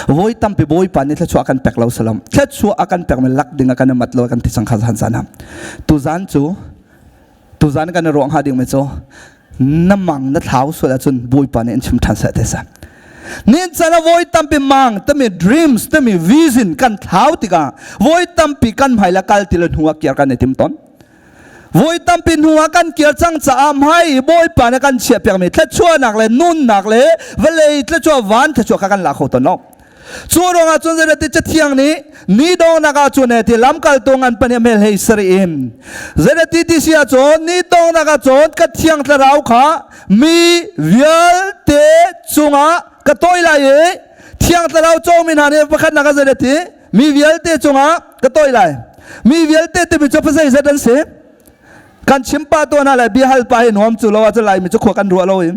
Voi tampi Bawipa nih thluachuah a kan pek lo salam. Thluachuah a kan pek mi lak ding a kan mat lo kan ti cang kha zan zan ah. Tuzan cu tuzan kan i ruang hnga ding mi cu na mang na thlau sual ahcun Bawipa nih an chim ṭhan seh te sa. Nin chan ah voi tampi mang tami dreams tami vision kan thlau tikah voi tampi kan hmai la kal ti lo hnu ah kiar kan i tim ton. Voi tampi hnu ah kan kir cang caah hmai Bawipa nih kan chiah piakmi thluachuahnak le nunnak le vawlei thluachuah van thluachuah kha kan la kho tawn lo. Cu ruangah cun zeirati cathiang nih ni dongnak ah cun ti lamkaltu ngan pan hmel hei sari in zeirati ti si ahcun ni dongnak ah cun ka thiang thlarau kha mi vialte cungah ka tawi lai i thiang thlarau cawngmi hna nih pakhatnak ah zeirati mi vialte cungah ka tawi lai mi vialte timi cu zeizat an si kan chim pa tuan ah le bia hal pa hi nuam cu lo ah cu laimi cu khua kan ruah lo in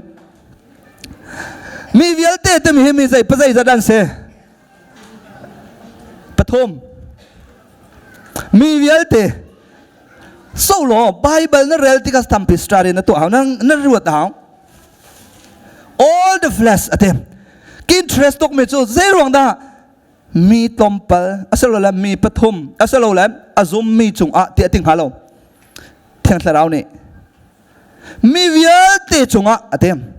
Mi vialte timi hi mi zei pazei zat an si? Pathum. Mi vialte so law Bible na rel tikah tampi story na tuah hau na na ruat hau. All the flesh ate. Interest tuk mi cu zei ruang dah mi tlawmpal asilole mi pathum asilole a zummi cungah ti a ti hnga lo. Thiang Thlarau nih mi vialte cungah a tem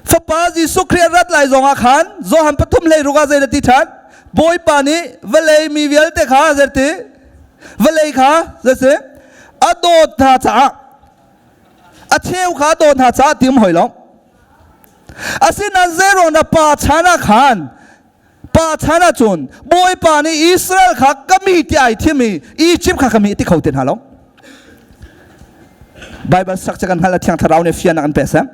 fapa Jesuh Khrih a rat lai zongah khan Johan pathum hlei ruk ah zei na ti ṭhan Bawipa nih vawlei mi vialte kha zei ti vawlei kha zei si a dawt hna caah a cheu kha a dawt hna caah tim hoi lo asinain zeiruang dah pa chan ah khan pa chan ahcun Bawipa nih Israel kha ka mi ti ai thim i Egypt kha ka mi ti kho te hna lo. Bible sak cu kan hngalh a thiang thlarau nih fian an pe sem.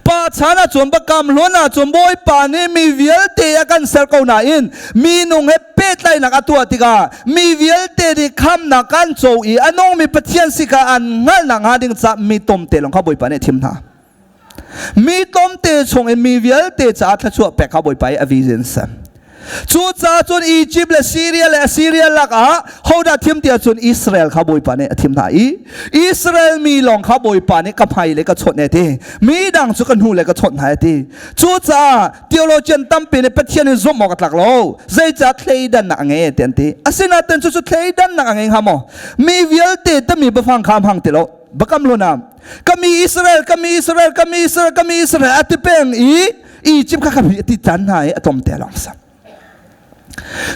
Pa chan ahcun bakam hlun ahcun Bawipa nih mi vialte a kan ser ko nain minung he pehtlaihnak a tuah tikah mi vialte nih khamnak kan co i a nungmi Pathian si kha an hngalhnak hnga ding caah mi tomte lawng kha Bawipa nih a thim hna. Mi tlawmte chungin mi vialte caah thluachuah pek kha Bawipa i a vision si. Cucaah cun Egypt le Syria le Assyria lakah hodah thim ti ahcun Israel kha Bawipa nih a thim hna i Israel mi lawng kha Bawipa nih ka hmai le ka chawnh e ti. Mi dang cu ka hnu le ka chawnh hna e ti. Cucaah theologian tampi nih Pathian in zumh awk a tlak lo. Zeicah thleidannak a ngei ti an ti. Asinain cucu thleidannak a ngei hnga maw? Mi vialte tami biafang kha a hmang ti lo. Bakam lo na kami Israel kami Israel kami Israel kami Israel ati peng i Egypt kha kami ati tan hna i atom te long sa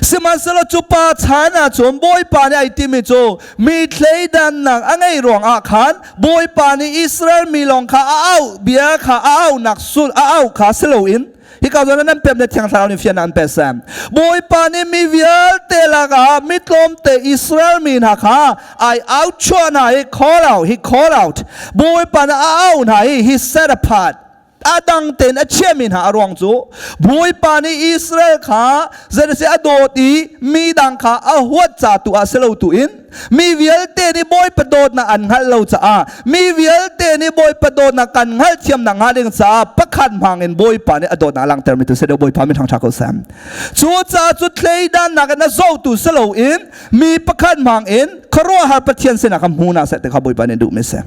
sihmanhsehlaw cu pa chan ah cun bawipa nih ai timi cu mi thleidannak a ngei ruang ah khan bawipa nih Israel mi lawng kha a auh bia kha a auhnak sul a auh kha si loin Hika zawn ah nan pem le Thiang Thlarau nih fian an pe sam. Bawipa nih mi vialte lakah mi tlawmte Israel mi hna kha ai out chuah hna i call out, he call out. Bawipa nih a auh hna i he set apart. A dang tein a chiahmi hna a ruang cu Bawipa nih Israel kha zeiti a dawt i mi dang kha a huat ca tu ah si lo tu in Mi vialte nih Bawipa dawtnak an hngalh lo caah mi vialte nih Bawipa dawtnak kan hngalhthiam nakhnga ding caah pakhat hmang in Bawipa nih a dawtnak a langhtermi tu si deuh Bawipa min thangṭha ko seh. Cucaah cu thleidannak in a zohtu si loin mi pakhat hmang in khuaruahhar Pathian sinah kha hmu hna seh ti kha Bawipa nih duhmi a si.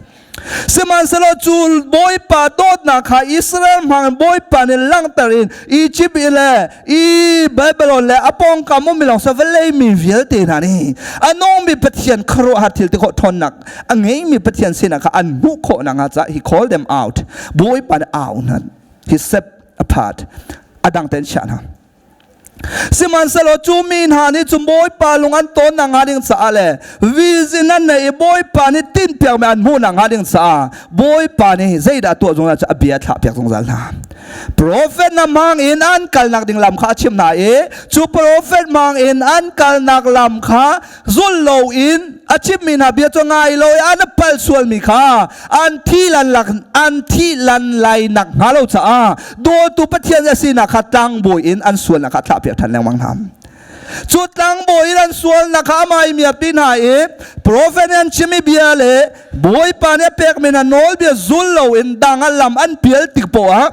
Sihmanhsehlaw cu Bawipa dawtnak kha Israel hmang in Bawipa nih langhter in Egypt le i Babylon le a pawngkam ummi lawng sa vawlei mi vialte hna nih a nungmi Pathian khuaruahhar thil ti khawh ṭhawnnak a ngeimi Pathian sinah kha an hmuh khawh nakhnga caah he called them out. Bawipa nih au hna. He set apart. A dang tein chiah hna. Sihmanhsehlaw cu mi hna nih cu Bawipa lung an tawn nakhnga ding caah le vision an nei i Bawipa nih tinhpiakmi an hmuh nakhnga ding caah Bawipa nih zeidah tuah zungzal cu a bia thlahpiak zungzal hna. Profet hna hmang in an kalnak ding lam kha a chimh hna i cu profet hmang in an kalnak lam kha zul loin a chimmi hna bia cu ngai lo i an pal sualmi kha an thi lan lak an thi lan lai nak hnga lo caah dawtu Pathian a sinak kha tlangbawi in an sualnak kha thlahpiak ṭhan lengmang hna. Cu tlangbawi in an sualnak kha amah i miakpi hna i profet nih an chimmi bia le Bawipa nih a pekmi hna nawlbia zul loin dang ah lam an pial tik poah ah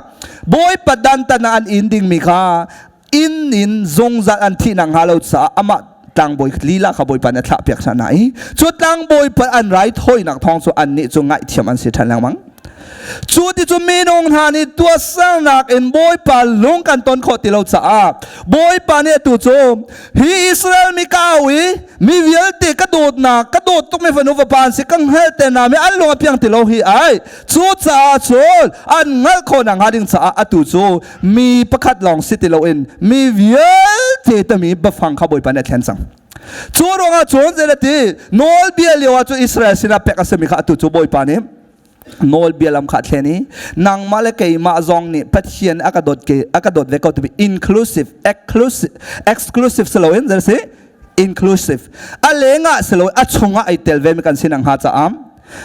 Bawipa dantatnak an in dingmi kha inn in zungzal an thih nakhnga lo caah amah tlangbawi lila kha Bawipa nih a thlahpiak hna i cu tlangbawi pa an raithawinak thawng cu annih cu ngaihthiam an si ṭhan lengmang. Cu ti cu minung hna nih tuahsernak in Bawipa lung kan ton khawh ti lo caah Bawipa nih atu cu hi Israel mi ka au i mi vialte ka dawtnak ka dawt tukmi fanu fapa an si ka hngalh te hna mi an lung a piang ti lo hi ai. Cucaah cun an hngalh khawh nakhnga ding caah atu cu mi pakhat lawng si ti loin mi vialte tami biafang kha Bawipa nih a thlen cang. Cu ruangah cun zeilati nawlbia lio ah cu Israel sinah pek a simi kha atu cu Bawipa nih nawlbia lam kha a thlen i nangmah le keimah zong nih Pathian a ka dawt ke a ka dawt ve ko timi inclusive exclusive exclusive si loin zei si inclusive a lengah si lo a chungah ai tel ve mi kan si nang hnga caah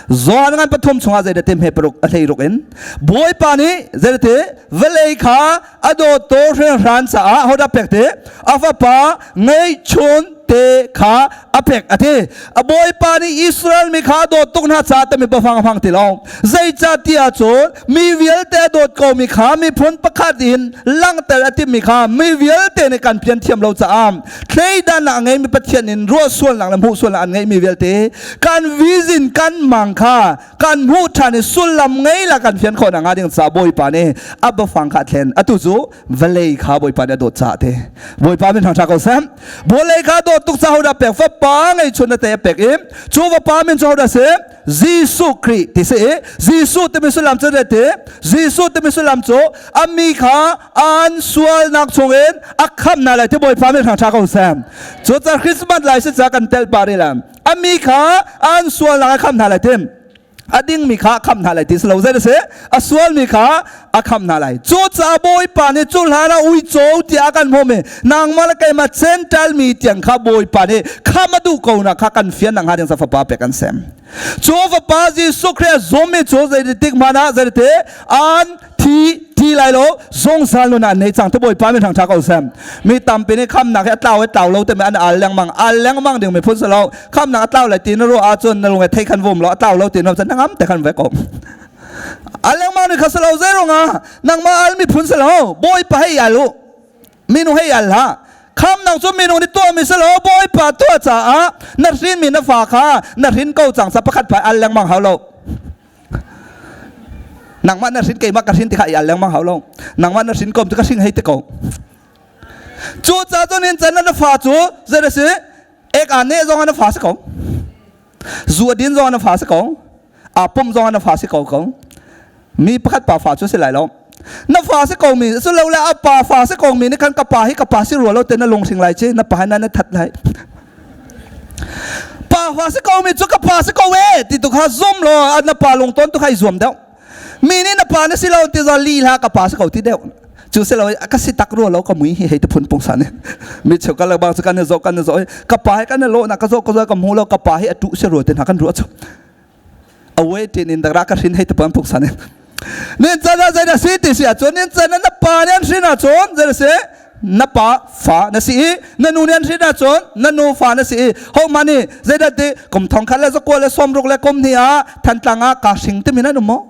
Johan ngan pathum chungah zeidah tim he paruk a hlei ruk in Bawipa nih zeidah ti vawlei kha a dawt to hringhran caah hodah pek te a fapa ngeihchun te kha a pek a ti. A Bawipa nih Israel mi kha a dawt tuk hna caah tami biafang a hmang ti lo. Zeicah ti ahcun mi vialte a dawt ko mi kha miphun pakhat in langhter a timmi kha mi vialte nih kan pian thiam lo caah thleidannak a ngeimi Pathian in ruah sualnak le hmuh sualnak an ngeihmi vialte kan vision kan mang kha kan hmuh ṭhan i sullam ngei la kan fian khawh nakhnga ding ca Bawipa nih a biafang kha a thlen. Atu cu vawlei kha Bawipa nih a dawt caah te. Bawipa min thangṭha ko seh. Vawlei kha dawt tuk ca hodah pek fapa ngeihchun na te a pek i cu fapa min cu hodah si? Jesuh Khrih ti si i Jesuh timi sullam cu te Jesuh timi sullam cu a mi kha an sualnak chungin a khamh hna lai ti Bawipa min thangṭha ko seh. Cu ca Christmas lai si ca kan tel pa rih la. A mi kha an sualnak a khamh hna lai tim. A dingmi kha a khamh hna lai ti si lo zei si a sualmi kha a khamh hna lai. Cucaah Bawipa nih cu hlan ah uico tiah a kan hmuh mi nangmah le keimah Gentile mi tiang kha Bawipa nih khamh a duh ko na kha kan fian nak hnga ding sa fapa pek an sem. Cu fapa Jesuh Khrih a zummi cu zeitik hmanh ah zeiti an thi thi lai lo zungzal nun ah nei cang te Bawipa min thangtha ko sem. Mi tampi nih khamnak hi a tlau i tlau lo timi an al lengmang al lengmang ding mi phun si lo khamnak a tlau lai ti na ruah ahcun na lung thei khan vum lo a tlau lo ti na cun na ngam te khan ve ko. Al lengmang ni kha si lo zei ruangah nangmah al mi phun si lo Bawipa hei al u minung hei al hlah khamnak cu minung nih tuahmi si lo Bawipa tuah caah na hrinmi na fa kha na hrin ko cang sa pakhat phai al lengmang hau lo nangmah na hrin keimah ka hrin ti kha i al lengmang hau lo nangmah na hrin kom cu ka hring hei ti ko cu ca cu nin can na fa cu zei na si ek a ne zong na fa si ko zu a din zong na fa si ko a pum zong na fa si ko ko mi pakhat pa fa cu si lai lo na fa si ko mi su lo le a pa fa si ko mi nih khan ka pa hi ka pa si rua lo te na lung hring lai chi na pa na na that lai pa fa si ko mi cu ka pa si ko e ti tu kha zum lo na pa lung ton tu kha i zuam deuh mi nih na pa na si lo ti za li hla ka pa si ko ti deuh cu si lo ka si tak rua lo ka mui hi hei te phun pung san mi cheu ka le bang cu kan zo kan zo ka pa hi kan lo na ka zo ka zo ka mu lo ka pa hi atu si rua te na kan rua chu away tin in ra ka hrin hei te pang pung san nin chan ah zei na si ti si ahcun nin chan na pa nih an hrin ahcun zei na si na pa fa na si i na nu nih an hrin ahcun na nu fa na si i ho ma nih zeidah ti kum thong khat le zakua le sawmruk le kum hnih ah Thantlang ah kaa hring timi nan um maw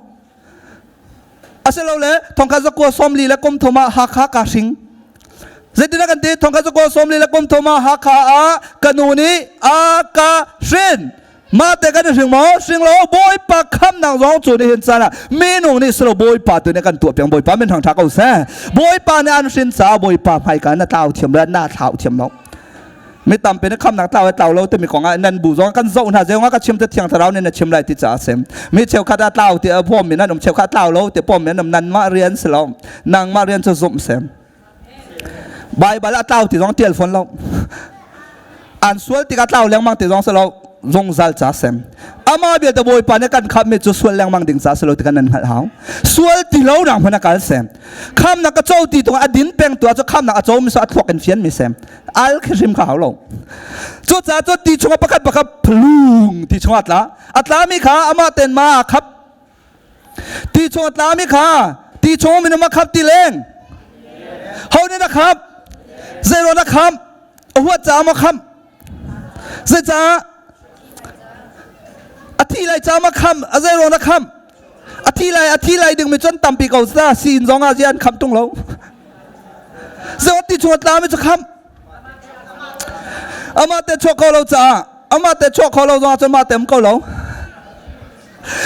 asilole thongkhat zakua 40 le kum thum ah Hakha kaa hring zeitindah kan ti thongkhat zakua 40 le kum thum ah Hakha ah ka nu nih a ka hrin mah te kan i hring maw hring lo bawipa khamnak zong cu nihin caan ah minung nih silo bawipa tu nih kan tuah piang bawipa min thangtha ko seh bawipa nih an hrin caah bawipa hmaika na tlau thiam lo na thlau thiam lo mi tampi nih khamnak tlau tlau lo timi kong ah nan bu zong kan zoh hna zeong ah ka chim te thiang thlarau nih na chim lai ti caah sim mi cheukhat ah tlau ti a pom mi nan um cheukhat tlau lo ti pom mi nan um nanmah rian si lo nangmah rian cu zumh sim Baibal a tlau ti zong tial fawn lo. An sual tikah tlau lengmang ti zong si lo zungzal ca sem. Ama bia te Bawipa nih kan khammi cu sual lengmang ding ca si lo ti kan nan hngalh hau. Sual ti lo nang hmanh a kal sem. Khamnak ka co ti tung a din peng tu ah cu khamnak a co mi so a thluak in fian mi sem. Al khi hrim kha hau lo. Cu ca cu ti chungah pakhat pakhat phlung ti chungah tla. A tla mi kha amah ten ma a khap Ti chung a tlami kha ti chung minung a khap ti leng. Ho nih na khap? Zeiruang na kham? A huat caah maw kham? Zeicah? A thi lai caah maw kham? A zeiruang na kham? A thi lai a thi lai dingmi cun tampi ko sa siin zong ah zian kham tung lo. Zeiruang ti chung a tlami cu kham? Amah te chuak ko lo caah amah te chuak kho lo zong ah cun mah te um ko lo.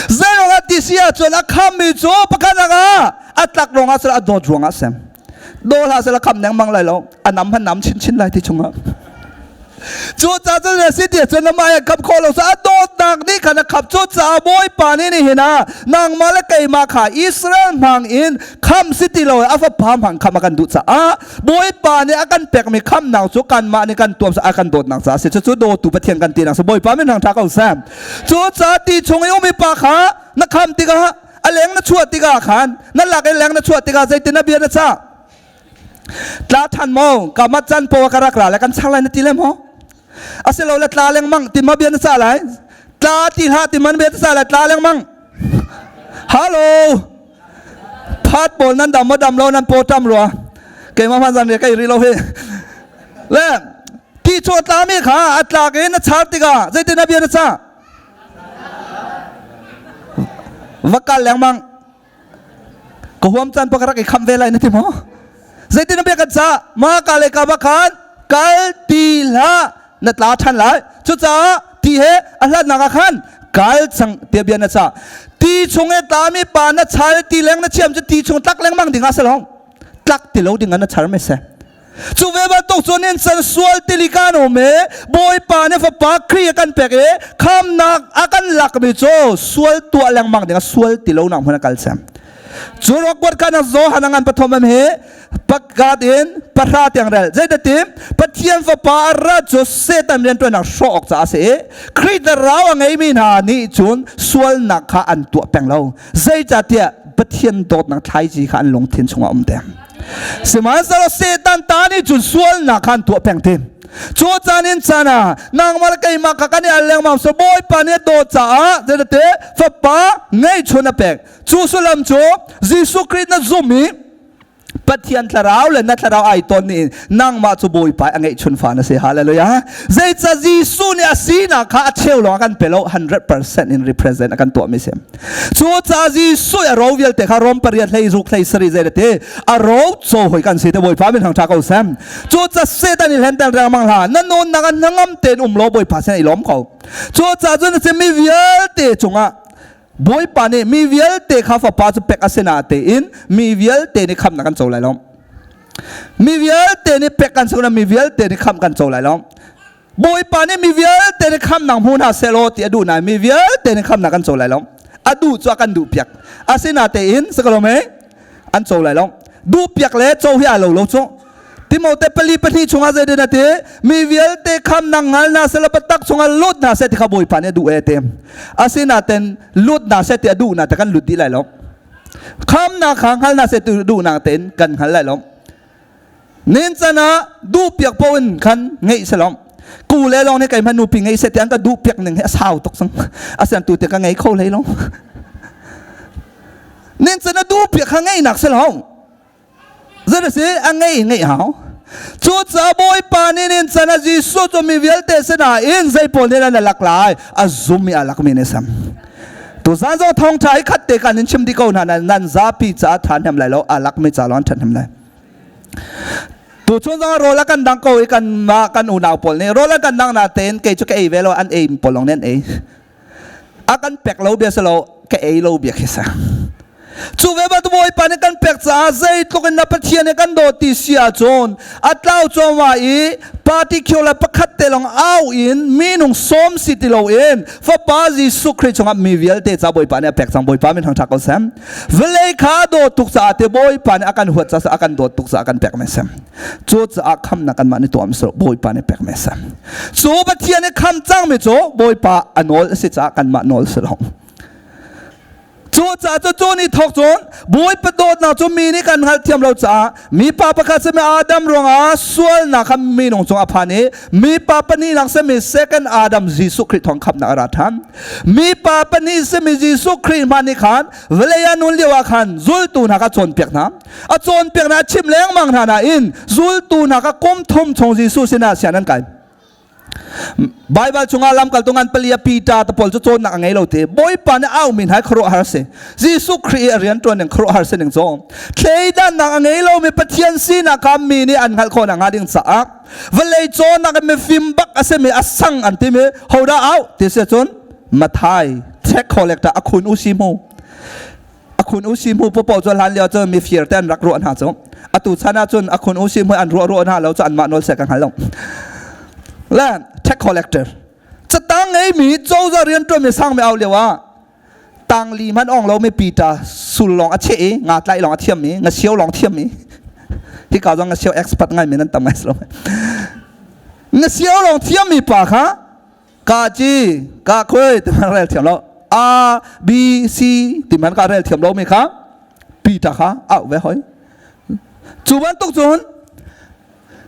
Zei ruangah ti si ahcun a khammi cu pakhat ah a tlak ruangah sila a dawt ruangah sem. Daw hlah sila kham lengmang lai lo. A nam han nam chinchin lai ti chungah. Cu ca cu na si ti cun amah he khap khawh lo sa a dawtnak nih khan a khap cu caah Bawipa nih nihin ah nangmah le keimah kha Israel hmang in kham si ti lo a fapa hmang kham a kan duh caah Bawipa nih a kan pekmi khamnak cu kanmah nih kan tuam a kan dawtnak caah a si cucu dawtu Pathian kan tinak si Bawipa min thangṭha ko seh cu caah ti chung i umi pa kha na kham tikah a leng na chuah tikah khan na lak i leng na chuah tikah zeitin na bia na cah Tla than maw ka mat can po ka rak ra le kan chang lai na ti le maw? Asilo le tla lengmang ti ma bia na ca lai? Tla ti hlah ti man bia na ca lai tla lengmang. Hello. Phat pawl nan dam ma dam lo nan po tam rua. Keimah hman zan re kai ri lo hi. Le ti chu tla mi kha a tlak in na char tikah zeitin na bia na ca? Va kal lengmang. Ka huam caan pa ka rak i khamh ve lai na ti maw? Zeitin na bia kan cah? Ma ka le ka ba khan kal ti hlah na tla ṭhan lai. Cucaah ti he a hlatnak ah khan kal cang tiah bia na cah. Ti chung i tlami pa na chal ti leng na chiam cu ti chung tlak lengmang ding ah si lo. Tlak ti lo ding ah na char me seh. Cu ve bantuk cun in can sual tili kan um i Bawipa nih Fapa Khrih a kan pek i khamnak a kan lakmi cu sual tuah lengmang ding a sual ti lo nak hmun a kal sem. Cu ruak kan Johan a ngan pathum am hi pakhat in pahra tiang rel. Zeitatim Pathian Fapa a ra cu Satan rianṭuannak hrawh awk caah a si i Khrih thlarau a ngeimi hna nih cun sualnak kha an tuah peng lo. Zeicahtiah Pathian dawtnak thlaici kha an lungthin chungah um te. Sihmanhsehlaw Satan ta nih cun sualnak kha an tuah peng te. Cu caan in caan ah nangmah le keimah kha kan i al lengmang so Bawipa nih a dawt caah zeitate fapa ngeihchun a pek. Cu sullam cu Jesuh Khrih na zum i Pathian thlarau le na thlarau ai ton nih nangmah cu Bawipa a ngeihchun fa na si. Hallelujah. Zeicah Jesuh nih a sinak kha a cheu lawng a kan pe lo 100% in represent a kan tuahmi si. Cucaah Jesuh a ro vialte kha Rom pariat hlei ruk hlei sarih zei te a ro co hoi kan si te Bawipa min thangṭha ko sem. Cucaah Satan i hlentel riangmang hlah na nunnak ah hnangam tein um law Bawipa sin i lawm ko. Cucaah cun a mi vialte cungah Bawipa nih mi vialte kha fapa cu pek a si na tein mi vialte nih khamnak kan co lai lo. Mi vialte nih pek kan si mi vialte nih khamh kan co lai lo. Bawipa nih mi vialte nih khamnak hmu hna seh law ti a duh nain mi vialte nih khamnak kan co lai lo. A duh cu a kan duh piak. Asinatein sakalome an co lai lo. Duh piak le co hi aa lo lo cu. Timote pali pahnih chungah zeitin a ti? Mi vialte khamnak ngal hna seh law biatak chungah lut hna seh ti kha Bawipa nih a duh e ti. Asinaten lut hna seh ti a duh na te kan lut dih lai lo. Khamnak kha hngal hna seh ti duhnak tein kan hngal lai lo. Nin can ah duhpiak paoh in khan ngeih si lo. Ku le lawng nih keimah nupi ngei seh ti an ka duhpiak ning hi a sau tuk cang. Asian tu te ka ngei kho hlei lo. Nin can a duhpiak kha ngeihnak si lo. Zei si a ngei ngeih hau. Cucaah Bawipa nih nin can ah Jesuh cu mi vialte sinah in zei pawl nih an lak lai a zum i a lakmi nih sam. Tuzan zong thawngṭha hi khat te kan in chim dih ko hna nan zapi caah ṭha hnem lai lo a lakmi ca lawng ṭha hnem lai. Tuchun zong rawl a kan dang ko i kan mah kan unau pawl nih rawl an kan dang na tein kei cu ka ei ve lo an ei pawl lawng nih an ei. A kan pek lo bia si lo ka ei lo bia khi sa. Cu ve bantuk Bawipa nih kan pek caah zeitluk in na Pathian nih kan dawt ti si ahcun a tlau cuahmah i party khio le pakhat te lawng au in minung sawm si ti loin Fapa Jesuh Khrih chungah mi vialte ca Bawipa nih a pek cang Bawipa min thangṭhat ko seh. Vawlei kha a dawt tuk caah te Bawipa nih a kan huat caah a kan dawt tuk caah a kan pek mi si. Cu caah khamnak kanmah nih tuah mi si Bawipa nih pek mi si. Cu Pathian nih kham cang mi cu Bawipa a nawl a si caah kanmah nawl si lo. Cu caah cu cu ni thawk cun Bawipa dawtnak cu mi nih kan hngalhthiam lo caah mipa pakhat simi Adam ruangah sualnak kha minung cung a phan i mipa pahnihnak simi second Adam Jesuh Khrih thawng khamnak a ra ṭhan. Mipa pahnih simi Jesuh Khrih hmanh nih khan vawlei ah nun lio ah khan zultu hna kha cawnpiak hna. A cawnpiak hna a chimh lengmang hna nain zultu hna kha kum thum chung Jesuh sinah sian an kai. Baibal chungah lamkaltu ngan pali a Peter te pawl cu cawnnak a ngei lo te. Bawipa nih au mi hna khuaruahhar si. Jesuh Khrih i a rian ṭuan ning khuaruahhar si ning cu. Thleidannak a ngei lomi Pathian sinak kha mi nih an hngalh khawh nakhnga ding caah vawlei cawnnak in mifim bak a simi a sang an timi hodah au ti si cun Mathai. Tax collector a khun u si mu. A khun u si mu popo cu hlan lio cun mifir te an rak ruah hna cu. Atu chan ah cun a khun u si mu an ruah ruah hna lo cu anmah nawl seh ka hngal lo. Le tax collector catang ngeimi cozah rianṭuanmi sangmi au lio ah tangli hmanh ong lomi Peter sul lawng a cheh i nga tlaih lawng a thiammi ngasio lawng thiammi hika zong ngasio expert ngaimi nan tam ngai lo ngasio lawng thiammi pa kha ka ci ka khui ti man rel thiam lo A B C ti man ka rel thiam lo mi kha Peter kha au ve hoi cu bantuk cun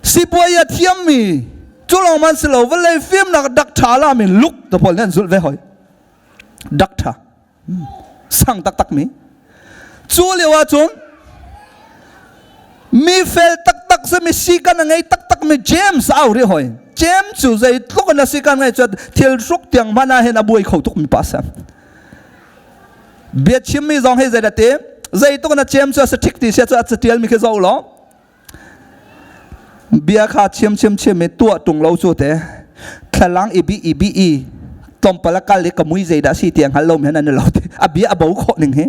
sipuai a thiammi cu lawng man si lo vawlei fimnak dak ṭha la mi luk te pawl nih an zulh ve hoi dak ṭha sang taktak mi cu lio ah cun mi fel taktak si mi si kan a ngei taktak mi James au ri hoi James cu zeitluk in a si kan ngei cu thil hruk tiang hmanh ah hin a buai kho tuk mi pa sam biachim mi zong hi zei da te zeitluk in a James cu a si ṭhik ti sia cu a catial mi khi zoh law Bia kha chiamchiam chiam i tuah ṭung lo cu te thlalang i bi i bi i tlawmpal a kal i ka mui zeidah si ti a hngal lomi han an i lo ti a bia a bo khawh ning hi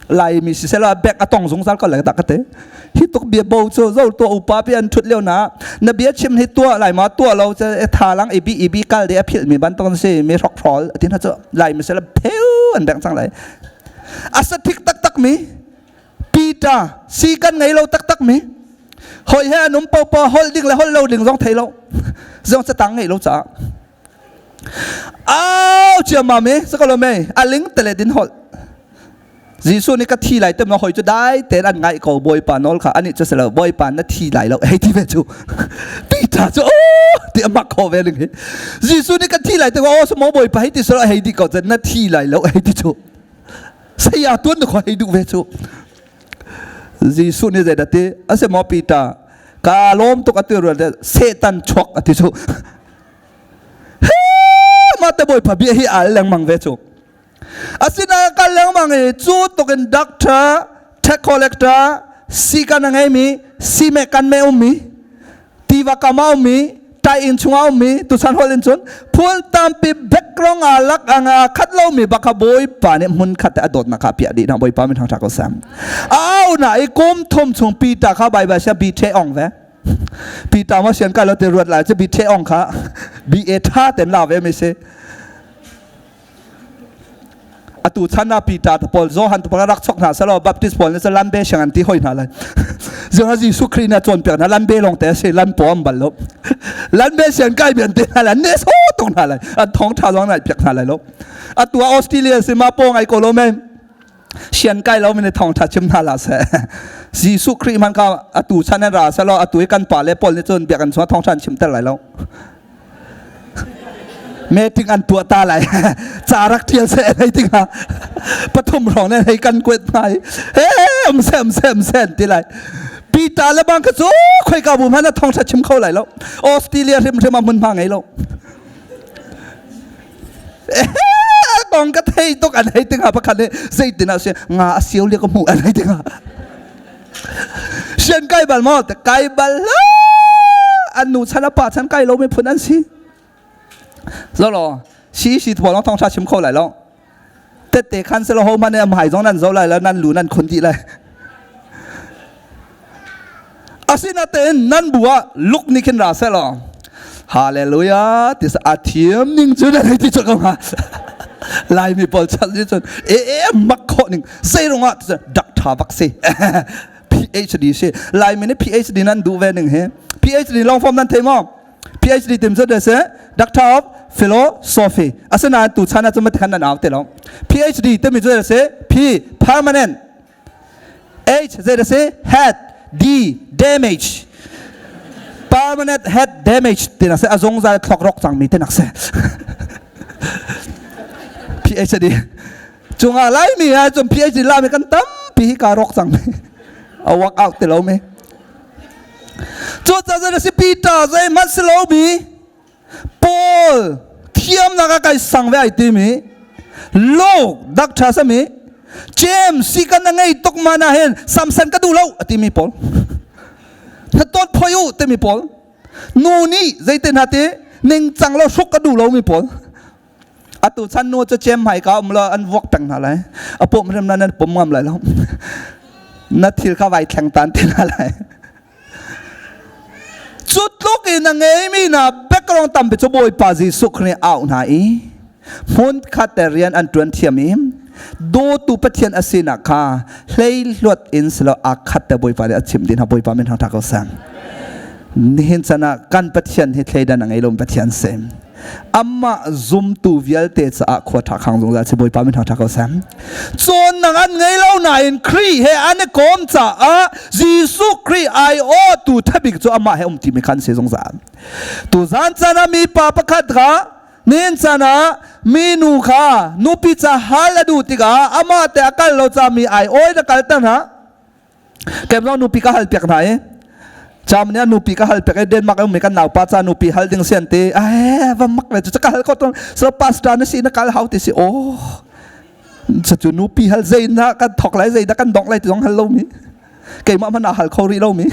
Laimi siselaw bek a tong zungzal ko lai tak ka te hi tuk bia bo cu zo to upa pi an thut lio na na bia chim hi tuah lai ma tuah lo che tha lang i bi i bi kal de a phil mi bantuk si mi hrok hrol tin ha chu lai mi sela pheu an beng chang lai a sathik tak tak mi Peter si kan ngei lo taktak mi hoi he an um popo holh ding le holh lo ding zong thei lo zong catang ngei lo caah au chiamam i sakalo mei aling tele din holh Jesuh nih ka thi lai tem hoi cu dai tein an ngaih ko Bawipa nawl kha ani cu silo Bawipa na thi lai lo hei ti ve cu Peter cu oh ti amak kho ve ling hi Jesuh nih ka thi lai te oh sumo Bawipa hei ti silo hei di ko na thi lai lo hei ti cu saya tuan na khoi hei duh ve cu Jesuh nih zeidah ti a si maw Peter ka lawm tuk ati rual Satan chuak ati cu mah te bawipa bia hi al lengmang ve cu asina kal lengmang i cu tukin doctor tax collector si kan a ngeimi si me kan me ummi tiva kam a ummi tai inn chung a ummi tuchan holh in cun phul tampi background a lak anga khat lomi baka bawipa nih hmun khat te a dawtnak kha piah dih na bawipa min thangtha ko sam au na i kum thum chung Peter kha Bible sia bi the ong ve Peter ma sian ka lo te ruat lai che bi the ong kha bi e tha ten la ve mi se atu chan ah Peter te pawl Johan te pawl rak chok hna selaw Baptist pawl nih cun lambe siang an ti hoi hna lai zong Jesuh Khrih nih a cawnpiak hna lambe lawng te a si lam pawm bal lo lambe siang kai mi an ti hna lai ne so tuk hna lai an thong tha zong nai piak hna lai lo atu ah Australia si ma po ngai ko lo men sian kai lo mi thong tha chim hna la se Jesuh Khrih man ka atu chan an ra selaw atu i kan pa le pawl nih cun biak an chung thong than chim ter lai lo meeting an tuah ta lai ca rak thial se hei ting ha pathum rong ne hei kan kuet mai he um se um se um se ti lai Peter le bang ka cu khoi ka bu hman thong tha chim kho lai lo Australia hrim hrim a mun ma ngei lo kong ka thei tuk an hei ting ha pakhat ne zeitin ah nga a siu le ka hmu an hei ting ha Sian kai bal maw? Kai bal la! An nu chan a pa chan kai lo mi phun an si. Zolo, si si thaw long thong tha chim kho lai lo. Tette khan se lo ho man am hai zong nan zo lai la nan lu nan khun di lai. Asinatein nan bu ah luk ni khin ra se lo. Hallelujah tis a thiam ning cu na ti chu ko ha. Laimi pawl chan ni cun e e mak khawh ning zeirung ah doctor bak si PhD si Laimi nih PhD nan duh ve ning hi PhD long form nan thei maw PhD tim cu se Doctor of Philosophy asinain tu chan ah cun mati khan nan au te lo PhD timi cu se P permanent H zei si head D damage permanent head damage ti nak si a zungzal thlok rok cangmi ti nak si PhD cungah laimi ah cun PhD lami kan tampi hi ka rok cang mi a work out ti lo mi cu ca si Peter zeihmanh si lo mi Paul thiamnak ah kai sang ve ai timi Luke doctor sami James si kan na ngei tuk ma na hin Samson ka duh lo a timi Paul na ton phoi u timi Paul nu nih zeitin ha ti ningcang lo hruk ka duh lo mi Paul. Atu chan nu cu cem hmai ka um lo an vuak peng hna lai. A pum hrim na nan pum ngam lai lo. Na thil kha vai thleng tan ti hna lai. Cu tluk in a ngeimi hna background tampi cu Bawipa Jesuh Khrih nih auh hna i hmun khat te rian an ṭuan thiam i dawtu Pathian a sinak kha hleihluat in silo aa khat te Bawipa nih a chimh dih hna. Bawipa min thangṭhat ko seh. Nihin chan ah kan Pathian hi thleidan a ngei lomi Pathian si. Amah zumtu vialte caah khua ṭha khang zungzal si. Bawipa min thangṭhat ko seh. Cawnnak an ngei lo nain Khrih he an i kawm caah Jesuh Khrih aiawhtu ṭhabik cu amah he um timi kha an si zungzal. Tuzan caan ah mipa pakhat kha nihin caan ah minu kha nupi ca hal a duh tikah amah te a kal lo ca mi aiawi na kalter hna. Kem zong nupi ka hal piak hna i Germany ah nupi ka hal piak i Denmark ummi kan naupa ca nupi hal ding sian ti ai va mak le cu ka hal ko tong so pastor na si na kal hau ti si oh cu nupi hal zei na kan thok lai zei na kan dong lai ti zong hal lo mi keimah hmanh hal kho rih lo mi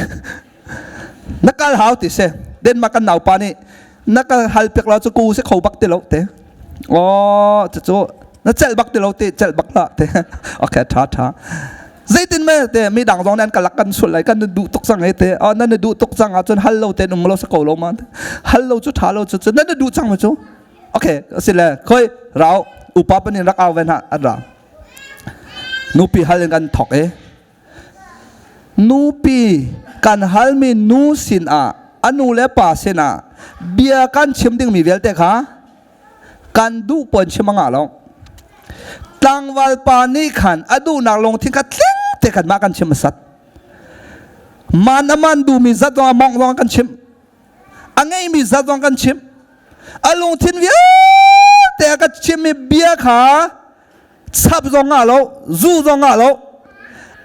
na kal hau ti si Denmark kan naupa nih na ka hal piak lo cu ku si kho bak ti lo te oh cu na celh bak ti lo te celh bak hlah te okay tha tha Zeitin me te mi dang zong nan ka lak kan sul lai kan duh tuk cang te oh nan duh tuk cang ahcun hal lo te um lo sa ko lo ma hal lo cu tha lo cu cu nan duh cang ma cu okay asile khoi rau upa panin rak au ven ha an ra nupi hal in kan thok e nupi kan halmi nu sin ah anu le pa sin ah bia kan chim dingmi vialte kha kan duh pon chim anga lo tlangval pa nih khan a duhnak lungthin kha tling te khan mah kan chim sat man a man duhmi zat zong a mong zong kan chim a ngeimi zat zong kan chim a lungthin vialte a ka chimmi bia kha chap zong ah lo zu zong ah lo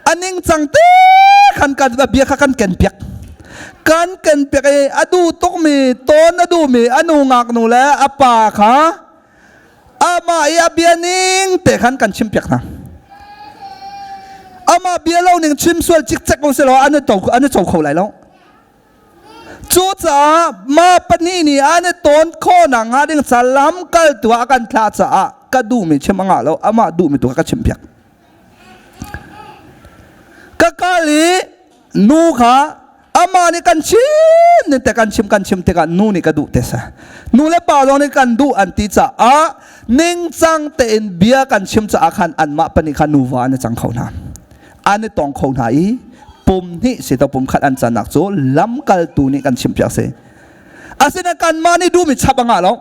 a ningcang te khan kan bia kha kan ken piak kan ken piak i a duh tukmi tawn a duhmi a nu ngaknu le a pa kha amah i a bia ning te khan kan chim piak hna amah bia lo ning chim sual cikcek ko selaw an i to an i co kho lai lo Cucaah mah pahnih nih an i tawn khawhnak hnga ding ca lamkaltu ah a kan thlah caah ka duhmi chim a ngah lo, amah duhmi tu kha ka chimpiak. Ka kal i nu kha amah nih kan chim ning te kan chim kan chim tikah nu nih ka duh te sa. Nu le pa zong nih kan duh an ti caah ningcang tein bia kan chim caah khan anmah pahnih kha nuva an i cang kho hna. An i tong kho hna i pum hnih si to pum khat an cannak cu lamkaltu nih kan chimpiak si. Asinain kanmah nih duhmi chap a ngah lo.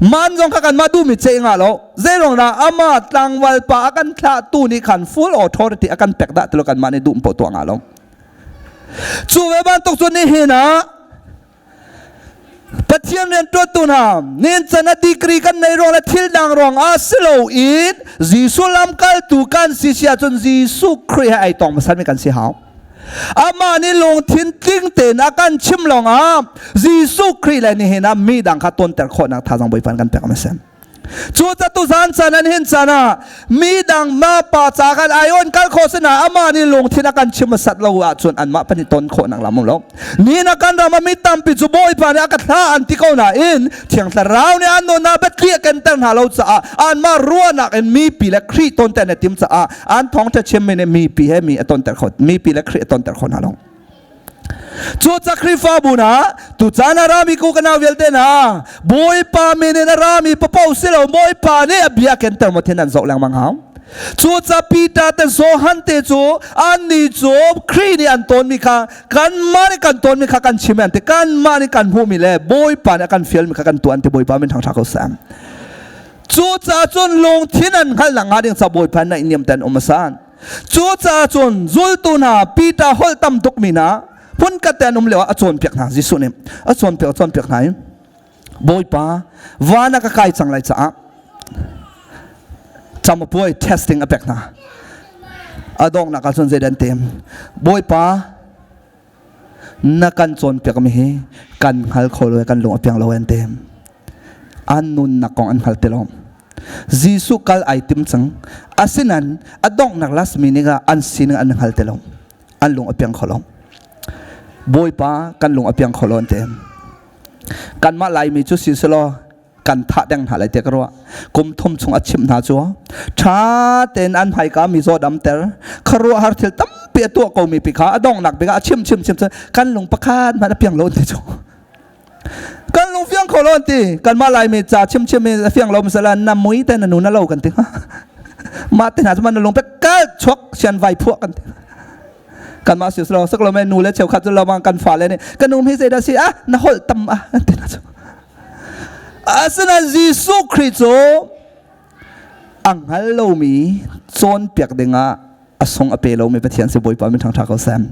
Man zong kha kanmah duhmi ce ngah lo. Zeiruang dah amah tlangval pa a kan thlahtu nih khan full authority a kan pek dah tilo kanmah nih duh poh tuah ngah lo. Cu ve bantuk cu nihin ah Pathian rianṭuantu hna, nihin can a degree kan nei ruang le thil dang ruang ah si loin Jesuh lamkaltu kan si si ahcun Jesuh Khrih he ai tong hmasatmi kan si hau. Amah nih lungthin tling tein a kan chim lawngah Jesuh Khrih le nihin ah mi dang kha tonter khawhnak thazaang Bawipa kan pek a si. Cu tu zan caan an hin caan ah mi dang ma pa ca kan ai on kal kho sina amah nih lungthin a kan chim sat lo ahcun anmah pan i ton khawh nak lam um lo. Ni na kan ram mi tampi cu Bawipa nih a ka thla an ti ko nain Thiang Thlarau nih an nun ah biatli a kenter hna lo caah anmah ruahnak in mipi le Khrih tonter na tim caah an thawngṭha chimmi nih mipi he mi a tonter kho mipi le Khrih a tonter kho hna lo. Cu ca Khrihfabu hna tucaan a rami ku ka nau vialte hna Bawipa min in a rami papo si lo Bawipa nih a bia kenter maw thin an zoh lengmang hau. Cu ca Peter te Johan te cu annih cu Khrih nih an tawnmi kha kanmah nih kan tawnmi kha kan chim an ti kanmah nih kan hmuhmi le Bawipa nih a kan fialmi kha kan tuah an ti Bawipa min thangṭha ko seh. Cu ca cun lungthin an hngalhnak hnga ding ca Bawipa naih niam ten um a san. Cucaah cun zultu hna Peter holh tam tukmi hna hmunkhat te an um lioah a cawnpiak hna Jesuh nih a cawnpiak a cawnpiak hna i Bawipa van ah ka kai cang lai caah camapuai testing a pek hna a donghnak ah cun zeidah an ti Bawipa na kan cawnpiakmi hi kan hngal kho lo kan lung a piang lo an ti an nunnak kong an hngal ti lo Jesuh kal ai tim cang asinain a donghnak last minute ah an sining an hngal ti lo an lung a piang kho lo Bawipa kan lung a piang kho lo an ti kanmah Laimi cu si selaw. Kan thah deng hna lai te ka ruah. Kum thum chung a chimh hna cu ṭha tein an hmaika mizaw damter khuaruahhar thil tampi a tuah komi pi kha a donghnak bik ah a chim chim chim kan lung pakhat hmanh a piang lo ti cu. Kan lung fiang kho lo an ti. Kanmah Laimi ca chimchim i a fiang lo misala na mui te na nu na lo kan ti. Mah te hna cu na lung pe kal chuak sian vai phuah kan ti. Kanmah si lo sak lo me nu le cheukhat cu lo kan fale nih ka nu hi zeidah si ah na holh tam ah an ti hna cu. Asinain Jesuh Khrih cu a hngal lomi cawnpiak dingah a sung a pe lomi Pathian si Bawipa min ṭhangṭha ko sem.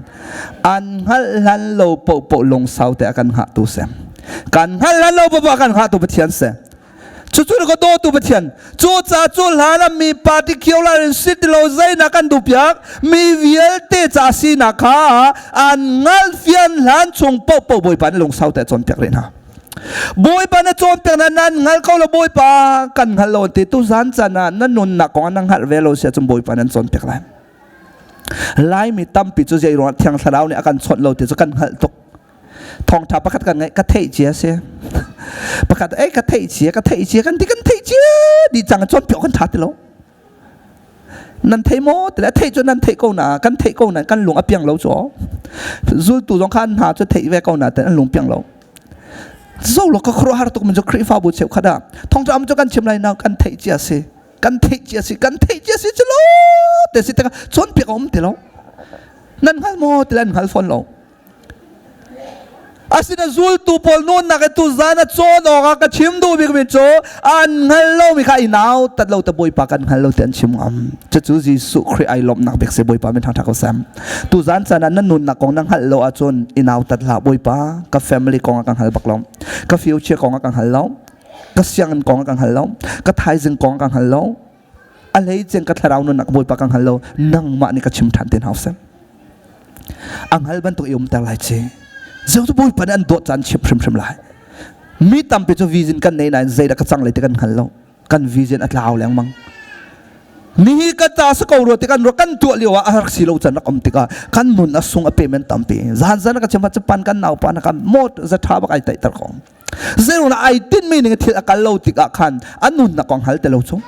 An hngalh hlan lo paohpaoh lungsau te a kan hngahtu si. Kan hngalh hlan lo paohpaoh a kan hngahtu Pathian si. Cucu ka dawtu Pathian. Cu ca cu hlan ah mi party khio la in sit lo zeinak kan duh piak mi vialte ca sinak kha an hngalh fian hlan chung paohpaoh Bawipa nih lungsau te a cawnpiak rih hna. Bawipa na cawnpiak na nan hngal ko lo Bawipa kan hngal lo ti tu zan caan ah na nunnak kong ah na hngalh ve lo si ahcun Bawipa nan cawnpiak lai. Laimi tampi cu zei ruangah Thiang Thlarau nih a kan chawnh lo ti cu kan hngalh tuk. Thawngṭha pakhat kan ngaih ka theih cia si. Pakhat ei ka theih cia ka theih cia kan ti kan theih cia di cang cawnpiak kan ṭha ti lo. Nan thei maw ti le theih cu nan theih ko na kan theih ko na kan lung a piang lo cu zultu zong kha an hna cu theih ve ko na ten an lung piang lo zo lo ka khuaruahhar tuk min cu Khrihfabu cheukhat ah thongtha am cu kan chim lai na kan theih cia si kan theih cia si kan theih cia si cu lo te si te cawnpiak a um ti lo nan hngal maw ti le an hngal fawn lo Asina zultu pawl nunnak i tuzan a cawn awkah ka chim duh bikmi cu an hngal lomi kha i nau tat lo te Bawipa kan hngal lo ti an chim ngam. Cucu Jesuh Khrih ai lawmhnak bik si Bawipa min ṭhangṭha ko sem. Tuzan caan ah na nunnak kong na hngalh lo ahcun i nau tat hlah Bawipa ka family kong ah ka hngal bak lo. Ka future kong ah ka hngal lo. Ka sianginn kong ah ka hngal lo. Ka thaizing kong ah ka hngal lo. A hleicen ka thlarau nunnak Bawipa ka hngal lo. Nangmah nih ka chim ṭhan te hna seh. A hngal bantuk i umter lai ci. Zeu cu Bawipa nih an dawt caan chim hrimhrim lai. Mi tampi cu vision kan nei nain zeidah ka cang lai ti kan hngal lo. Kan vision a tlau lengmang. Nihi ka ta sa ko rua ti kan rua kan tuah lio ah a rak si lo can rak um tikah kan nun a sung a pe men tampi. Zan zan ka chim chu pan kan nau pa na kan mot za tha bak ai tai tar ko. Zeirun ai tinmi ning thil a kal lo tikah khan an nunnak kong hal te lo chung.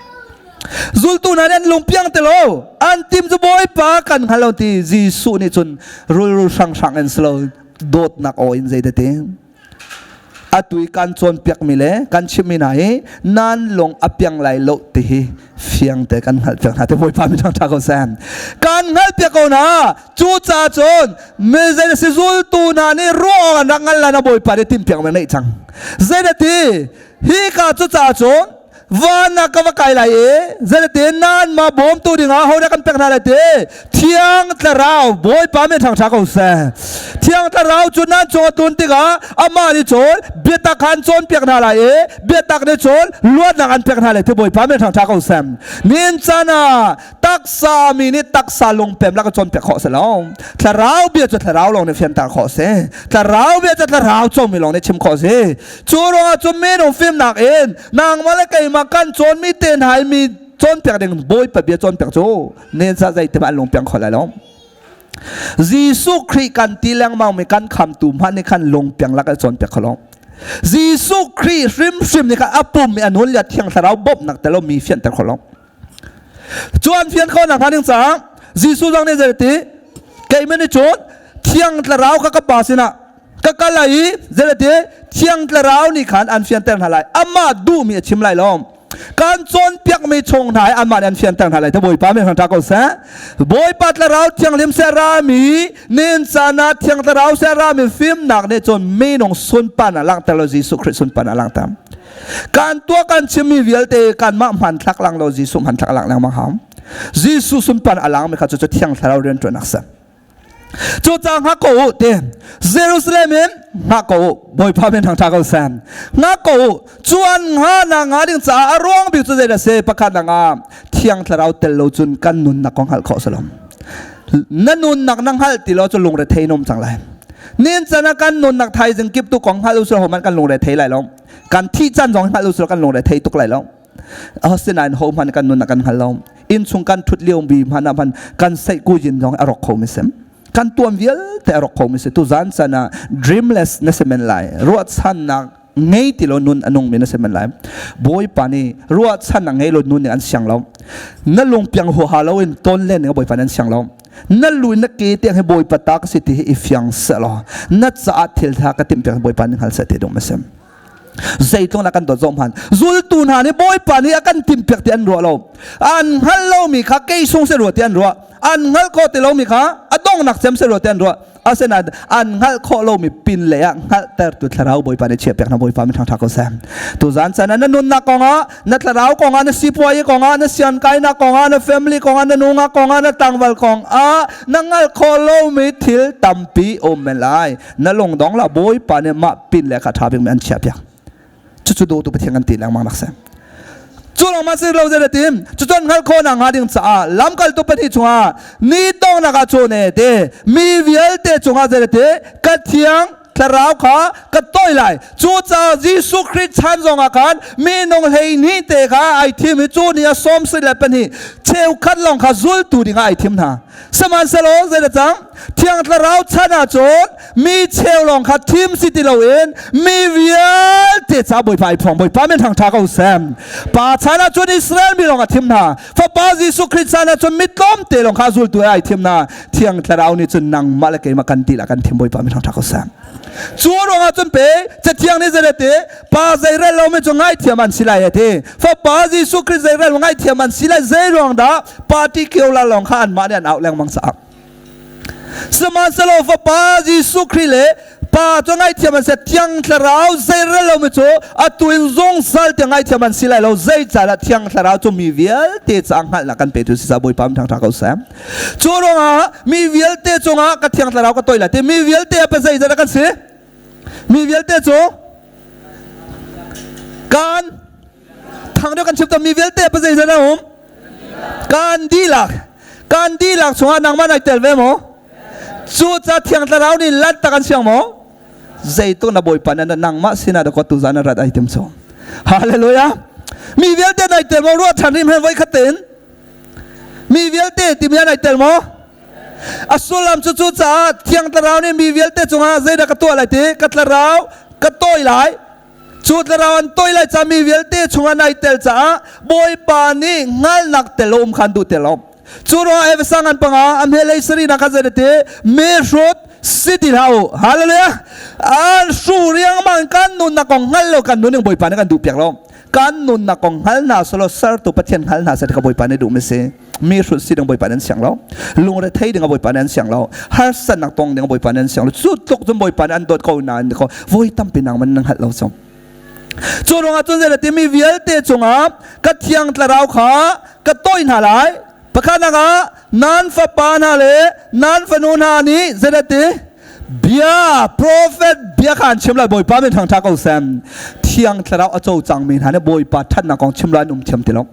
Zultu hna nih an lungpiang te lo. An tim cu Bawipa kan hngal lo ti Jesuh nih cun rulrul hranghrang in silo dawtnak aw in zei te atu i kan cawnpiakmi le kan chimmi hna hi nan lung a piang lai lo ti hi fiang te kan hngalh piak hna te Bawipa min ṭha ko seh kan hngalh piak ko hna Cucaah cun mizei si zultu hna nih ruah an rak ngal lan a Bawipa nih timhpiak mi neih cang. Zeidati hi ka cucaah cun van ah ka va kai lai i zeidati nanmah bawmtu dingah hodah kan pek hna lai ti Thiang Thlarau Bawipa min ṭhangṭha ko seh. Thiang Thlarau cu nan cung a tlun tikah amah nih cun biatak kha an cawnpiak hna lai i biatak nih cun luatnak an pek hna lai ti Bawipa min ṭhangṭha ko seh. Nin caan ah Taksa mi nih taksa lungpem lak cawnpiak khawh si lo. Thlarau bia cu thlarau lawng nih fianter khawh si. Thlarau bia cu thlarau comi lawng nih chim khawh si. Cu ruangah cun minung fimnak in nangmah le keimah kan cawnmi te hna i mi cawnpiak ding Bawipa bia cawnpiak cu nen sa zeitim an lungpiang kho lai lo. Jesuh Khrih kan ti lengmang mi kan khamtu hmanh nih khan lungpiang lak cawnpiak kho lo. Jesuh Khrih hrimhrim nih khan a pum i a nun le Thiang Thlarau bawmhnak tel lo mi fianter kho lo. Cu an fian khawh nakhnga ding caah Jesuh zong nih zei ti keimah nih cun Thiang Thlarau kha ka Pa sinah ka kal lai i zei ti Thiang Thlarau nih khan an fianter hna lai amah duhmi a chim lai lo kan cawnpiakmi chung hna hi anmah nih an fianter hna lai te Bawipa min ṭha ko seh Bawipa Thlarau Thianghlim seh rami nin caan ah Thiang Thlarau seh rami fimnak nih cun minung sunparnak langhter lo Jesuh Khrih sunparnak langhter Kan tuah kan chimmi vialte kanmah hmanthlak lang lo Jesuh hmanthlak lang lengmang hau. Jesuh sunpan a langmi kha cu thiang thlarau rianṭuannak si. Cu ca hngak ko u ti Jerusalem in hngak ko u Bawipa min thangṭha ko seh. Hngak ko u cu an hngahnak nga ding caah a ruang bik cu zeidah si pakhat nak ah thiang thlarau tel lo cun kan nunnak kong hngalh khawh si lo. Na nunnak na hngalh ti lo cu lungre thei nom cang lai. Nin can ah kan nunnak thaizing kip tu kong hngalh u sih ho man kan lungre thei lai lo. Kan thih caan zong hngalh usih kan lungre thei tuk lai lo. Asinain ho hmanh kan nun ah kan hngal lo. Innchung kan ṭhut lio bi hmanh ah hman kan seih kujin zong a rawk kho mi si. Kan tuam vialte a rawk kho mi si. Tuzan chan ah dreamless na si men lai. Ruahchannak. ngei ti lo nun a nungmi na si men lai. Bawipa nih ruahchannak ngei lo nun nih an siang lo. Na lungpiang huaha loin ton len ning Bawipa nih an siang lo. Na lu na ke tiang hi Bawipa ta ka si ti hi i fiang seh law na caah thil tha ka timh piak Bawipa nih hngal seh ti dum a si. Zeitlung na kan dawt zong hman zultu hna nih Bawipa nih a kan timh piak ti an ruah lo. An hngal lomi kha kei sung se rua ti an ruah. An hngal kho ti lomi kha a dongnak cem se rua ti an ruah. Asinain an hngalh khawh lomi pin lei ah hngalhtertu thlarau Bawipa nih chiahpiak hna Bawipa min ṭhangṭha ko seh. Tuzan chan ah na nunnak kongah, na thlarau kongah, na sipuayi kongah, na siankainak kongah, na family kongah, na nungak kongah, na tlangval kongah na hngalh khawh lomi thil tampi um men lai. Na lungdong la Bawipa nih mah pin le kha ṭha bikmi an chiahpiak. Cucu dawtu Pathian kan ti lengmang nak si. Cu lawng ma si lo zei tim cucun hngalh khawhnak hnga ding caah lamkaltu pahnih chungah ni donghnak ah cun e te mi vialte cungah zei te ka thiang thlarau kha ka toi lai. Cucaah Jesuh Khrih chan zongah khan minung 12 te kha ai thim i cu ni ah 72 cheukhat lawng kha zultu dingah ai thim hna. Sihmanhsehlaw zei dah cang? Thiang Thlarau chan ahcun mi cheu lawng kha thim si ti loin mi vialte ca Bawipa ai phuang. Bawipa min thangṭha ko seh. Pa chan ahcun Israel mi lawng a thim hna. Fapa Jesuh Khrih chan ahcun mi tlawmte lawng kha zultu ai thim hna. Thiang Thlarau nih cun nangmah le keimah kan dihlak kan thim. Bawipa min thangṭha ko seh. Cu ruangah cun pe Cathiang nih zei ti pa zeirel lomi cu ngaithiam an si lai a ti. Fapa Jesuh Khrih zeirel ngaithiam an si lai. Zei ruang dah party kiola lawng kha anmah nih an auh lengmang caah. Sihmanhsehlaw Fapa Jesuh Khrih le Pa cu ngaihthiam an si. Thiang Thlarau zeirel lomi cu atu in zungzal tiang ngaihthiam an si lai lo. Zeicahdah Thiang Thlarau cu mi vialte caah hngalhnak kan petu si caah Bawipa min thangṭha ko seh. Cu ruangah mi vialte cungah ka Thiang Thlarau ka toih lai ti mi vialte a pe zeizat kan si? Mi vialte cu kan thang deuh kan chim mi vialte pa zeizat a um? Kan dihlak kan dihlak chungah nangmah nai tel ve maw? Cu ca Thiang Thlarau nih lat tak an siang maw? Zeituk na Bawipa na nangmah sinah da tu zan rat ai tim so. Hallelujah. Mi vialte nai tel maw ruah ṭhan rim hen voi khat tein? Mi vialte timi ah nai tel maw? A sullam cu cu caah Thiang Thlarau nih mi vialte cungah zeidah ka tuah lai ti? Ka thlarau ka tawi lai. Cu thlarau an tawi lai ca mi vialte chungah nai tel caah Bawipa nih hngalnak tel um khan duh tel um. Cu ruangah Efesa ngan panga a hmelei sarihnak kha zei ti mihrut si ti hlah u. Hallelujah. An hru riangmang kan nunnak kong hngal lo kan nuning Bawipa nih kan duh piak lo. Kan nunnak kong hngal hna selaw sertu Pathian hngal hna seh ka Bawipa nih duh mi si. Mi hrut si ding Bawipa nih an siang lo. Lungre thei ding Bawipa nih an siang lo. Harsatnak tong ding Bawipa nih an siang lo. Cu tluk cun Bawipa nih an dawt ko nain ko voi tampi nang man nan hngalh lo cu. Cu ruangah cun zei ti mi vialte cungah ka thiang thlarau kha ka toih hna lai. Pakhatnak ah nan fapa hna le nan fanu hna nih zei ti bia prophet bia kha an chim lai Bawipa min thangṭha ko sem. Thiang thlarau a co cangmi hna nih Bawipa ṭhatnak kong chim lo an um thiam ti lo.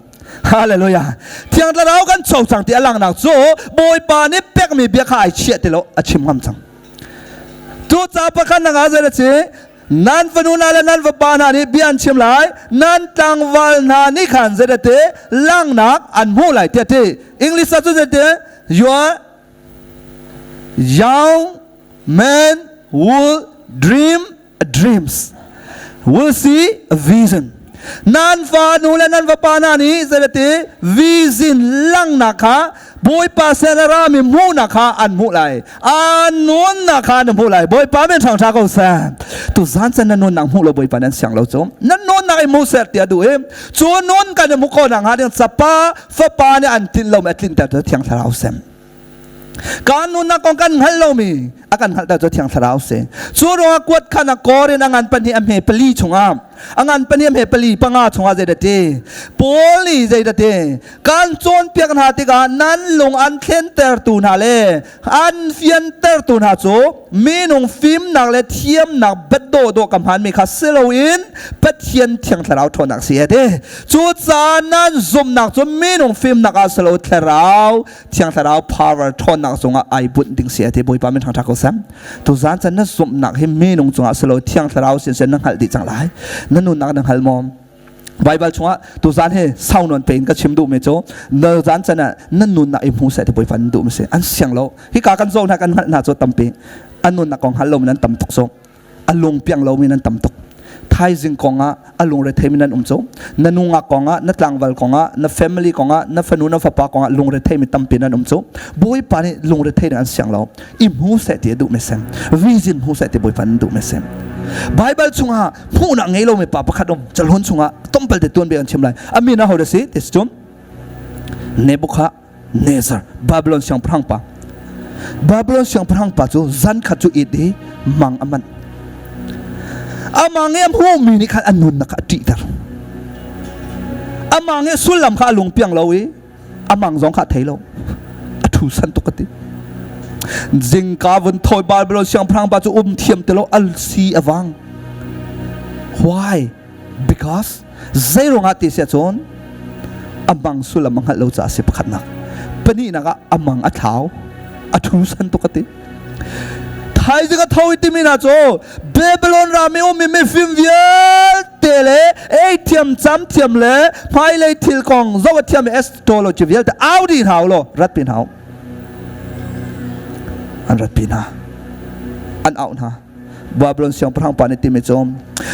Hallelujah. Thiang thlarau kan co cang ti a langnak cu Bawipa nih pekmi bia kha ai chiah ti lo a chim ngam cang. Cu ca pakhat nak ah zei a si? Nan fanu hna le nan fapa hna nih bia an chim lai, nan tlangval hna nih khan zeidate langhnak an hmuh lai tiah ti. English ah cun zeite your young man will dream dreams will see a vision. Nan fa nu le nan vapa hna nih zeidate vision langhnak kha Bawipa sin a rami hmuhnak kha an hmuh lai. An nunnak kha an hmuh lai. Bawipa min ṭhangṭha ko seh. Tuzan can na nunnak hmuh lo Bawipa nan siang lo cu. Nan nunnak i hmu seh ti a duh i cu nun kan i hmuh ko nak hnga ding capa fapa nih an tlinh lomi a tlinter tu Thiang Thlarau sem. Kan nunnak kong kan hngalh lomi a kan hngalhter cu Thiang Thlarau si. Cu ruangah kuat khan a kor in a ngan pahnih a hme pali chungah a ngan pahnih a hme pali panga chungah zeidah ti Paul nih zeidah ti kan cawnpiak hna tikah nan lung an thlentertu hna le an fiantertu hna cu minung fimnak le thiamnak bat dawhdawh ka hmanmi kha si loin Pathian Thiang Thlarau ṭhawnnak si a ti. Cucaah nan zumhnak cu minung fimnak ah si lo Thlarau Thiang Thlarau power ṭhawnnak cungah ai bunh ding si a ti. Bawipa min ṭhangṭha ko sem. Tuzaan can na zumhnak hi minung cungah si lo Thiang Thlarau sin sin na hngalh dih cang lai. Na nunnak na hngal maw? Baibal chungah tuzaan hi sau nawn pe in ka chim duhmi cu na zan can ah na nunnak i hmu seh ti Bawipa nan duhmi si. An siang lo. Hika kan zoh hna kan hngalh hna cu tampi. An nunnak kong hngal lomi nan tam tuk so. A lung piang lomi nan tam tuk. Thaizing kong ah a lungre theimi nan um cu. Na nungak kong ah, na tlangval kong ah, na family kong ah, na fanu na fapa kong ah lungre theimi tampi nan um cu. Bawipa nih lungre thei an siang lo. I hmu seh ti a duh mi sem. Vision hmu seh ti Bawipa nih duh mi sem. Bible chungah hmuhnak ngei lomi pa pakhat um calhun chungah tompal te tuan bia an chim lai. A min a ho da si? Ti cun Nebuchadnezzar Babylon siangpahrang pa. Babylon siangpahrang pa cu zan khat cu it i mang a manh. Amah nge a hmuhmi nih khan a nunnak kha a ṭihter. Amah nge sullam kha a lung piang lo i amang zong kha a thei lo. A ṭhu san tuk ka ti. Zingka vun thawi Babylon siangpahrang pa cu um thiam ti lo al si a vang. Why? Because zeiruangah ti siah cun amang sullam a hngalh lo caah a si pakhatnak. Pahnihnak ah amang a thlau. A ṭhu san tuk a ti. Thaizing a tho i timi hna cu Babylon ram i ummi mifim vialte le ei thiam cam thiam le hmailei thil kong zoh a thiam i astrology vialte au dih hna u law ratpi hna u. An ratpi hna. An auh hna. Babylon siangpahrang pa nih timi cu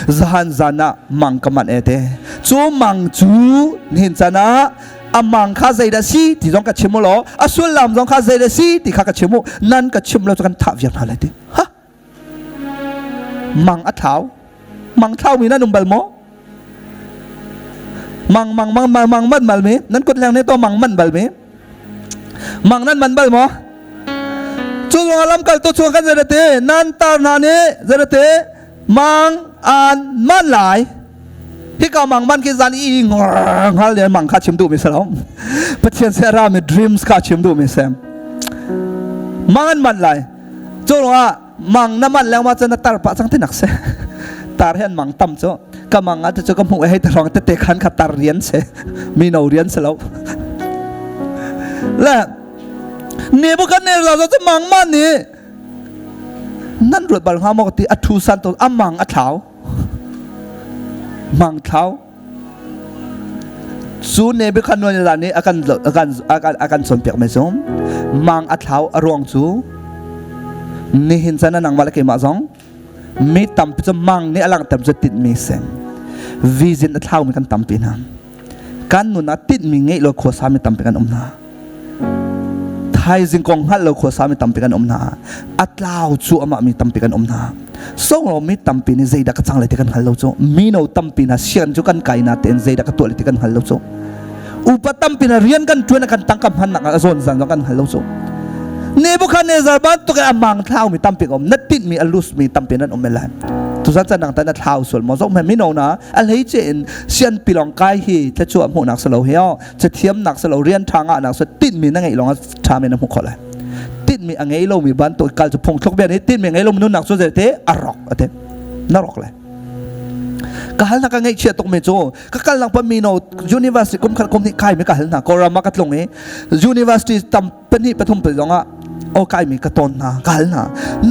zahan zan ah mang ka manh e te cu mang cu nihin chan ah a mang kha zeidah si ti zong ka chim u law a sullam zong kha zeidah si ti kha ka chim u nan ka chim lo cu kan thah viar hna lai ti ha mang a thlau mang thlau mi nan um bal maw mang mang mang mang mang man bal mi nan kut leng ne to mang man bal mi mang nan man bal maw cu ruangah lamkaltu chung kan zeirate nan tar hna nih zeirate mang an man lai hika mang man khi zan i ngal le mang kha chim duh mi si lo pathian se ra mi dreams kha chim duh mi sem mang an man lai cu ruangah mang na man leng ma cun na tar pah cang ti nak se tar hian mang tam cu ka mang ah cu ka hmuh hei te rong tete khan kha tar rian se mi no rian se lo le Nebuchadnezzar cu mang man nih nan ruat bal hnga maw ti a thu san to a mang a thlau mang thlau cu Nebuchadnezzar nih a kan a kan a kan a kan cawnpiak mai cu mang a thlau a ruang cu nihin chan nangmah le keimah zong mi tampi cu mang nih a langhter cu tinhmi si vision a thlaumi kan tampi hna kan nun ah tinhmi ngeih lo khuasa mi tampi kan um hna thaizing kong hngalh lo khuasa mi tampi kan um hna a tlau cu amah mi tampi kan um hna songro mi tampi nih zeidah ka cang lai ti kan hngal lo cu mino tampi hna sian cu kan kai na tein zeidah ka tuah lai ti kan hngal lo cu upa tampi na rian kan ṭuan kan tangka hmannak a zawn zan zong kan hngal lo cu Nebuchadnezzar bantuk in a mang thlau mi tampi um na tinh mi a lus mi tampi nan um lai tuzan chan nang tan na thlau sual mo zong mino na a hlei che in sian pilong kai hi thlachuah hmuhnak salo he o cathiamnak salo rian tha ngah nak so tinh mi na ngeih long tha mi na hmu kho lai tinh mi a ngei lo mi bantuk kal chu phung thluk bia ni tinh mi ngei lo mi nunnak cu te a rok ate na rok lai ka hal na ka ngeihchia tuk mi cu ka kal lang pa mino university kum khat kum hnih kai mi ka hal hna Kawlram ah ka tlung i university tam pahnih pathum pe zong ah o kai mi ka ton hna ka hal hna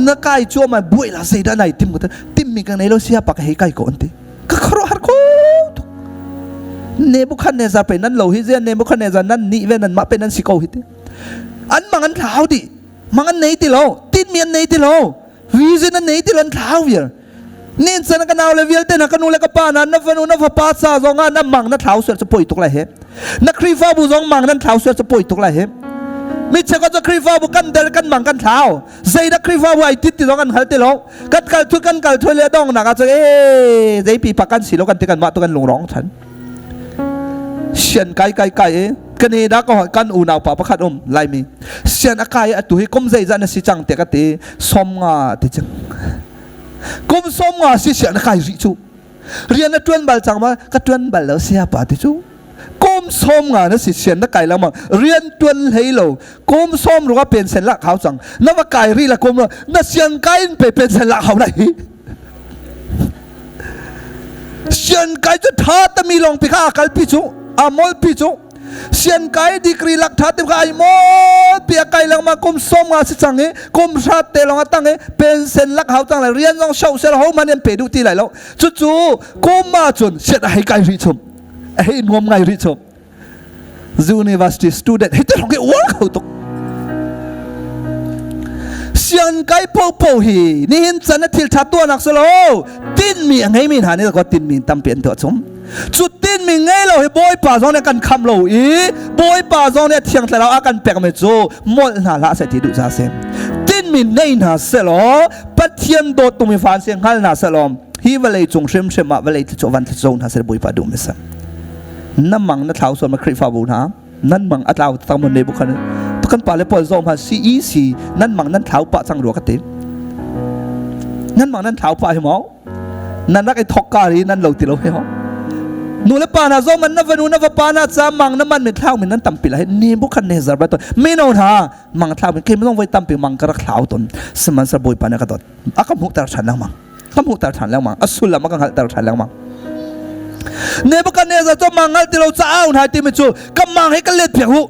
na kai chu ma buai la zeidah nai tim ka tim mi ka nei lo sia pa ka hei kai ko an ti ka kharo har ko tuk Nebuchadnezzar pe nan lo hi zia Nebuchadnezzar nan ni ve nan ma pe nan si ko hi ti an mang an thlau di mang an nei ti lo tin mi an nei ti lo Reason an nei ti lan thlau vial. Nin san ka nau le vialte na ka nu le ka pa na na fanu na fapa sa zong ah na mang na thlau sual cu poi tuk lai he. Na Khrihfabu zong mang nan thlau sual cu poi tuk lai he. Mi cheukhat cu Khrihfabu kan del kan mang kan thlau. Zeidah Khrihfabu ai tit ti zong an hngal ti lo. Kan kal thu kan kal thu le dong nak ah cu ee zei pipa kan si lo kan ti kan mah tu kan lungrong than. Sian kai kai kai e Canada ka kan unau pa pakhat um Laimi sian a kai atu hi kum zeizah na si cang te ka ti som nga ti cang kum som nga si sian a kai rih cu rian na tuan bal cang ma ka tuan bal lo sia pa ti cu kum som nga na si sian na kai lang ma rian tuan hlei lo kum som ruka pensen la khau cang na va kai ri la kum na sian kai in pe pensen la khau lai Sian kai cu tha tami lawng pi kha a kalpi cu a mol pi cu sian kai degree lak tha te kha ai mol pi a kai lengmang kum som nga si cang i kum hrat te lawng a tang i pensen lak hau cang lai rian zong show sel ho man an pe duh ti lai lo cu cu kum ma cun sian a hei kai rih chum a hei nuam ngai rih chum university student hi te rong hi uar kho tuk. Sianginn kai popo hi nihin chan a thil ṭha tuahnak si lo tinmi a ngeimi hna nih ko tinmi tampi an tuah chung. Cu tinmi ngei lo hi Bawipa zong nih kan kham lo i Bawipa zong nih thiang thlarau a kan pekmi cu molh hna hlah seh ti duh ca si. Tinmi nei hna selaw Pathian dawt tungmi fa an si hngal hna selaw hi vawlei cung hrimhrim ah vawlei thluachuah van thluachuah hna seh Bawipa duh mi si. Na mang na thlau sual ma Khrihfabu hna nan mang a tlau tak mon ne bu khan kan pa le pawl zong ha CEC nan mang nan thlau pa cang rua ka ti nan mang nan thlau pa hi mo nan rak i thok ka ri nan lo ti lo hi ho nu le pa na zo man na vanu na va pa na cha mang na man mi thlau min nan tampi la ni bu khan ne zar ba to mi no na mang thlau min ke mi long voi tampi mang ka rak thlau ton sman sar boi pa na ka dot a ka hmuh tar than lang mang ka hmuhter ṭhan lengmang a sullam a ka hngalhter ṭhan lengmang Nebuchadnezzar cu mang hngalh ti lo caah hna timi cu ka mang hi ka let piak u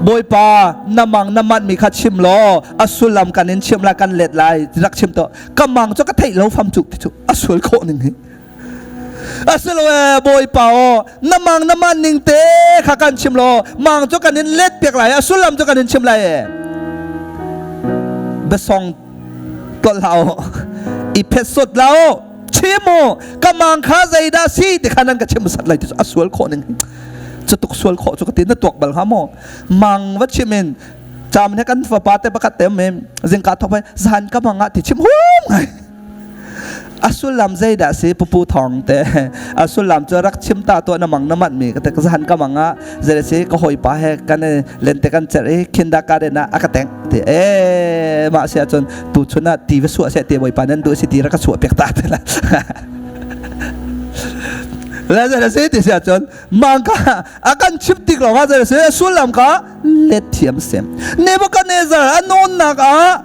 Bawipa na mang na manh mi kha chim law a sullam kan in chim lai kan let lai rak chim to ka mang cu ka theih lo fam cu ti cu a sul khawh ning hi asilo e Bawipa aw na mang na man ning te kha kan chim law mang cu kan in let piak lai a sullam cu kan in chim lai e biasong tolh hlah u i phet sot hlah u chim u ka mang kha zeidah si ti kha nan ka chim sat lai ti cu a sual khawh ning cu tuk sual khawh cu ka ti na tuak bal hnga maw mang va chim in cam he kan fapa te pakhat te mem zingka thok pai zan ka mang ah ti chim hum ngai A sullam zeidah si pupu thawng te a sullam cu rak chim ta tuah na mang na manh mi ka te zahan ka mang ah zei si ka hawipa he kan lente kan cer i kindergarten ah a ka teng ti e mah si ahcun tu chun ah ti va suah seh ti bawipa nan duh si ti rak ka suah pek ta te la le zei si ti si ahcun mang ka a kan chim tik lawng ah zei si sullam ka let thiam sem Nebuchadnezzar a nawnnak ah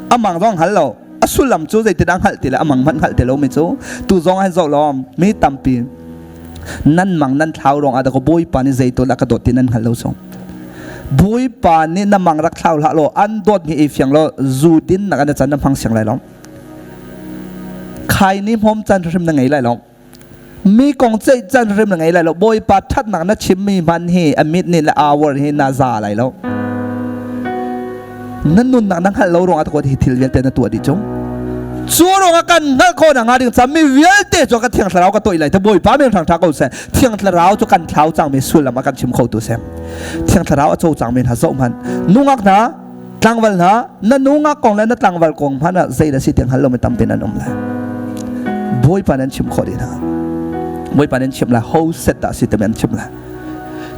amang zong hal lo a sullam cu zeitindah hngalh ti le a mang hmanh hngalh ti lomi cu tu zong han zoh law mi tampi nan mang nan thlau ruang ah dah bawipa nih zeitul a ka dawt ti nan hngal lo song bawipa nih na mang rak thlau hlah law an dawt ni i fiang law zu din nak an can na hmang siang lai lo khai ni hmom can hrim na ngei lai lo Mi kong ceih can hrim na ngei lai lo. Bawipa ṭhatnak na chimmi hman hi a mit nih le hour hi na za lai lo. Na nunnak na hngalh lo ruangah ta hi thil vialte na tuah dih chung. Cu ruangah kan hngalh khawh nak hnga ding cam mi vialte cu ka thiang thlarau ka toih lai. Ta Bawipa min hrang ṭha ko seh. Thiang thlarau cu kan thlau cangmi sullam a kan chim kho tu seh. Thiang thlarau a co cangmi hna zoh hmanh. Nungak hna tlangval hna na nungak kong le na tlangval kong hmanh ah zei dah si tiang hal lomi tampi nan um lai bawipa nan chim khawh dih hna bawipa nan chim lai ho set dah si timi an chim lai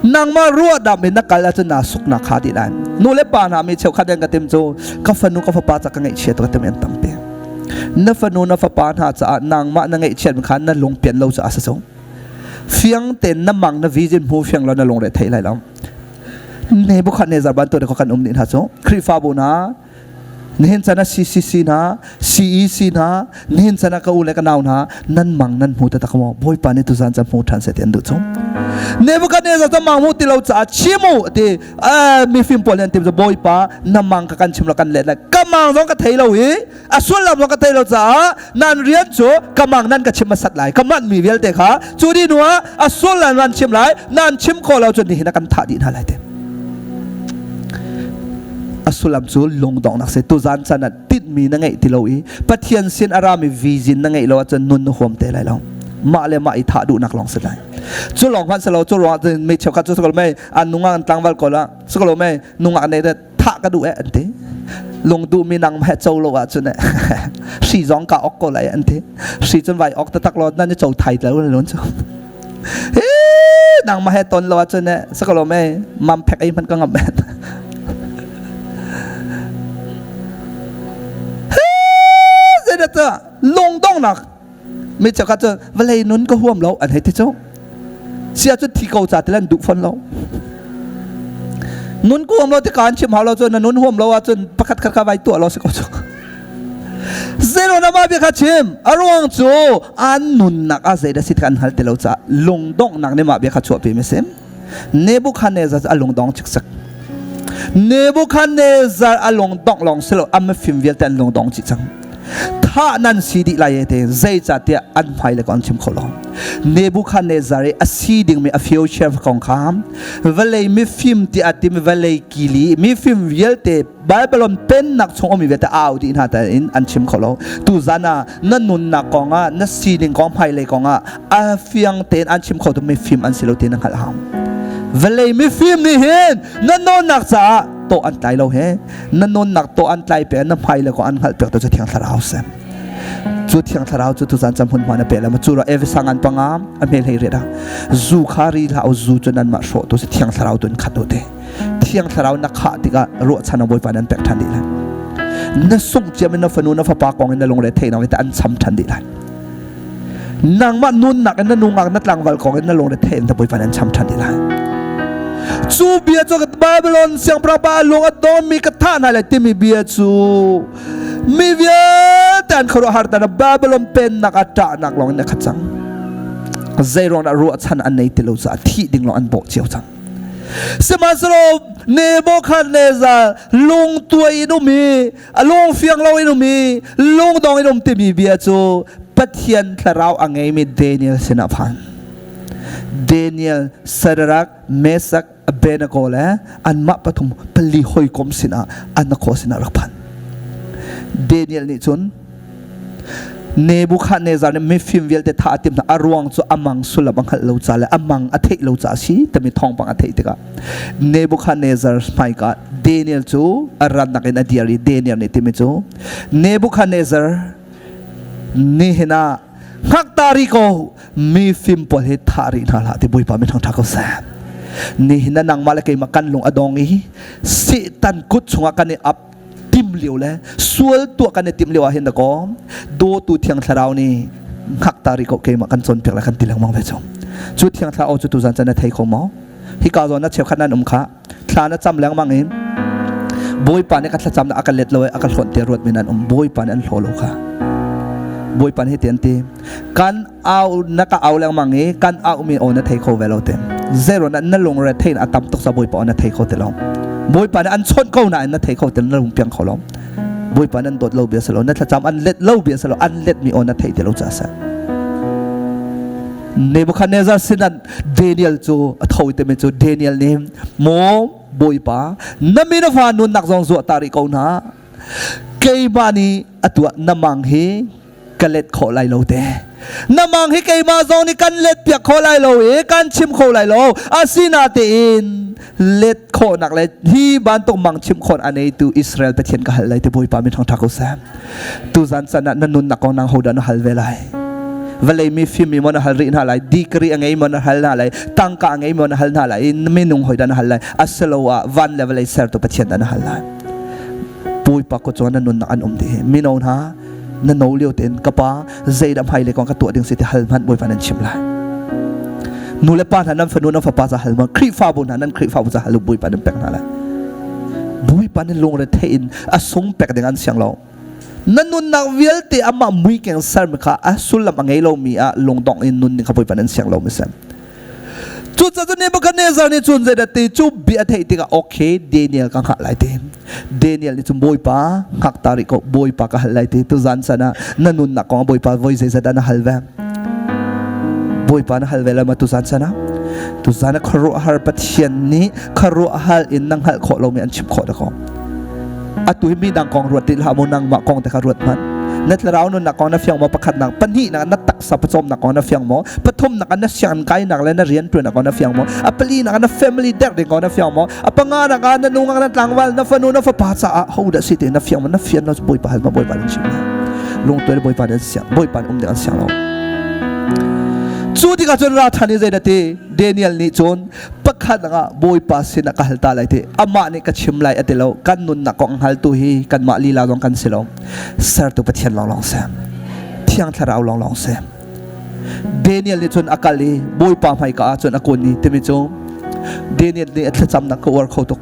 nangmah ruah dam in na kal ahcun naa suk na kha dih lai nu le pa hna mi cheukhat an ka tim cu ka fanu ka fapa ca ka ngaihchia ka tim an tampi na fanu na fapa hna caah nangmah na ngaihchiat kha na lungpian lo caah si cu fiang tein na mang na vision hmu fiang lo na lungre thei lai lo Nebuchadnezzar bantuk kan um nih hna cu Khrihfabu hna nihin chan ah CCC hna CEC hna nihin chan ah ka u le ka nau hna nan mang nan hmu taktak maw Bawipa nih tuzan chan hmu ṭhan seh ti an duh cu Nebuchadnezzar cu mang hmu ti lo caah chim u ti mifim pawl nih an tim cu Bawipa na mang ka kan chim lo kan let lai ka mang zong ka thei lo i a sullam zong ka thei lo caah nan rian cu ka mang nan ka chim hmasat lai ka manh mi vialte kha cu ni hnu ah a sullam nan chim lai nan chim khawh lo cun nihin a kan thah dih hna lai te a sullam cu lungdonghnak si tuzan chan ah tinhmi na ngeih ti lo i Pathian sin a rami vision na ngeih lo ahcun nun na huam te lai lo mah le mah i thah duhnak lawng si lai cu lawng hmanh si lo cu ruangah cun mi cheukhat cu si ko mei an nungak an tlangval ko la si ko lo mei nungak nei thah ka duh eh an ti lung duh mi nang he co lo ahcun eh hri zong ka ok ko lai an ti hri cun vai ok taktak lo nan i co thai lo lun cu he nang ma he ton lo ahcun eh sakalo me mam phek ei hman ka ngam men he zeidah lung dongnak mi cheukhat cu vawlei nun ka huam lo an hei ti cu sia cu thi ko ca ti lan duh fon lo nun ku huam lo ti kaan chim hau lo cu na nun huam lo ahcun pakhat khat kha vai tuah lo si ko cu zero na ma bia kha chim a ruang cu an nunnak ah zeidah si kan hngal ti lo caah lungdonghnak nih mah bia kha chuahpi mi si Nebuchadnezzar a lungdong cikcek Nebuchadnezzar a lungdongh lawng si lo a mifim vialte an lungdong chih cang. Thah nan si dih lai e te zeicahtiah an hmai le ko an chim kho lo. Nebuchadnezzar i a si dingmi a future kong kha vawlei mifim tiah timi vawlei kili mifim vialte Babylon pennak chung ummi vialte au dih hna in an chim kho lo. Tuzan ah na nunnak kong ah na sining kong hmailei kong ah a fiang tein an chim kho tu mifim an si lo ti na hngalh hau. Vawlei mifim nih hin na nunnak caah tawh an tlai lo he na nunnak tawh an tlai pe na hmailei kong an hngalh piak tu cu Thiang Thlarau si. Cu Thiang Thlarau cu tuzan cam hun hma na pe la ma cu ra Efesa ngan panga a hmel hei ret a zu kha ri hlah zu cu nan mah hrawh tu si Thiang Thlarau tu in khat u te. Thiang Thlarau na khah tikah ruahchan a Bawipa nan pek ṭhan dih lai. Na sungh ciam in na fanu na fapa kong in na lungre theihnak in an cham ṭhan dih lai. Nangmah nunnak in na nungak na tlangval kong in na lungre theih in Bawipa nan cham ṭhan dih lai. Cu bia cu Babylon siangpahrang pa lung a dawmi ka thah hna lai timi bia cu mi vialte an khuaruahhar tan Babylon pennak ah ṭahnak lawng in a khat cang. Zei ruang dah ruahchan an nei ti lo caah thih ding lawng an bawh cio cang. Sihmanhsehlaw Nebuchadnezzar lungtuai in um i a lung fiang lo in um i lungdong in um timi bia cu Pathian thlarau a ngeimi Daniel sinah phan. Daniel, Shadrach, Meshach, Abednego le anmah pathum pali hawikom sinah an khua sinah rak phan. Daniel nih cun Nebuchadnezzar nih mifim vialte thah a timh hna. A ruang cu a mang sullam a hngalh lo ca le a mang a theih lo caah a si timi thawngpang a theih tikah Nebuchadnezzar hmaika Daniel cu a rannak in a dir i Daniel nih timi cu Nebuchadnezzar nihin ah hngakta rih ko mifim pawl hi thah rih hna hlah ti Bawipa min thangṭha ko seh. Nihin ah nangmah le keimah kan lung a dong i Satan kut chungah kan i ap tim lio le sual tuah kan i timh lio ah hin dakaw dawtu thiang thlarau nih hngak ta rih ko keimah kan cawnpiak le kan ti lengmang ve cu cu thiang thlarau cu tuzan can na thei kho maw hika zawn na cheukhat nan um kha thla na cam lengmang in bawipa nih ka thlacam na a ka let lo a ka hlawt te ruat mi nan um bawipa nih an hlaw lo kha bawipa nih hi ti an ti kan au na ka au lengmang i kan au mi aw na thei kho ve lo te zero na na lungre thein a tam tuk sa bawipa aw na thei kho ti lo bawipa nih an chawnh ko nain na thei kho ti na lung piang kho lo bawipa nan dawt lo bia salo na thlacam an let lo bia salo an let mi aw na thei ti lo cha sa Nebuchadnezzar sinan Daniel cu a tho te mi cu Daniel nih maw bawipa na mi na fa nunnak zong zuah ta rih ko hna keimah nih atu ah na mang hi ka let khawh lai lo te na mang hi keimah zong nih kan let piak kho lai lo i kan chim kho lai lo asinatein let khawhnak le hi bantuk mang chim khawh a neitu Israel Pathian ka hal lai ti Bawipa min thangṭha ko seh tuzan can ah na nunnak kong nang hodah na hal ve lai vawlei mi fim mi maw na hal rih hna lai degree a ngei maw na hal hna lai tangka a ngei maw na hal hna lai minung hoi dah na hal lai asiloah van le vawlei sertu Pathian dah na hal lai Bawipa ko chuan na nunnak an um ti hi mino hna na no lio tein ka pa zeidah hmailei kong ka tuah ding si ti hal hmanh Bawipa nan chim lai nu le pa hna nan fanu nan fapa ca hal hmanh Khrihfabu hna nan Khrihfabu ca hal Bawipa nan pek hna lai Bawipa nih lungre theih in a sung pek ding an siang lo na nunnak vialte amah muikeng sermi kha a sullam a ngei lomi ah lungdongh in nun ding kha Bawipa nan siang lo mi sem Cucaah Nebuchadnezzar nih cun zeidah ti cu bia a theih tikah okay Daniel ka hngah lai ti. Daniel nih cun Bawipa hngak ta rih ko Bawipa ka hal lai ti tuzan san ah na nunnak kong Bawipa voi zeizat dah na hal ve. Bawipa na hal ve lai ma tuzan san ah tuzan ah khuaruahhar Pathian nih khuaruahhar in na hngalh khawh lomi an chimh khawh dah ko. Atu hi mi dang kong ruat ti hlah mu nangmah kong te kha ruat hmanh. Na thlarau nunnak kong na fiang maw pakhatnak pahnihnak na taksa pawcawmnak kong na fiang maw pathumnak na sianginn kainak le na rian ṭuannak kong na fiang maw a palinak na family derh ding kong na fiang maw a panganak ah na nungak na tlangval na fanu na fapa caah ho dah si te na fiang maw na fian lo bawipa hal ma bawipa nan chim lai lungtuai bawipa nan siang bawipa um ding an siang lo cu tikah cun ra ṭhan i zeidah ti Daniel nih cun pakhat ah Bawipa sinah ka hal ta lai ti amah nih ka chim lai a ti lo kan nunnak kong hngaltu hi kanmah lila zong kan si lo sertu Pathian lawnglawng si Thiang Thlarau lawnglawng si Daniel nih cun a kal i Bawipa hmaika ah cun a kun i timi cu Daniel nih a thlacamnak ka uar kho tuk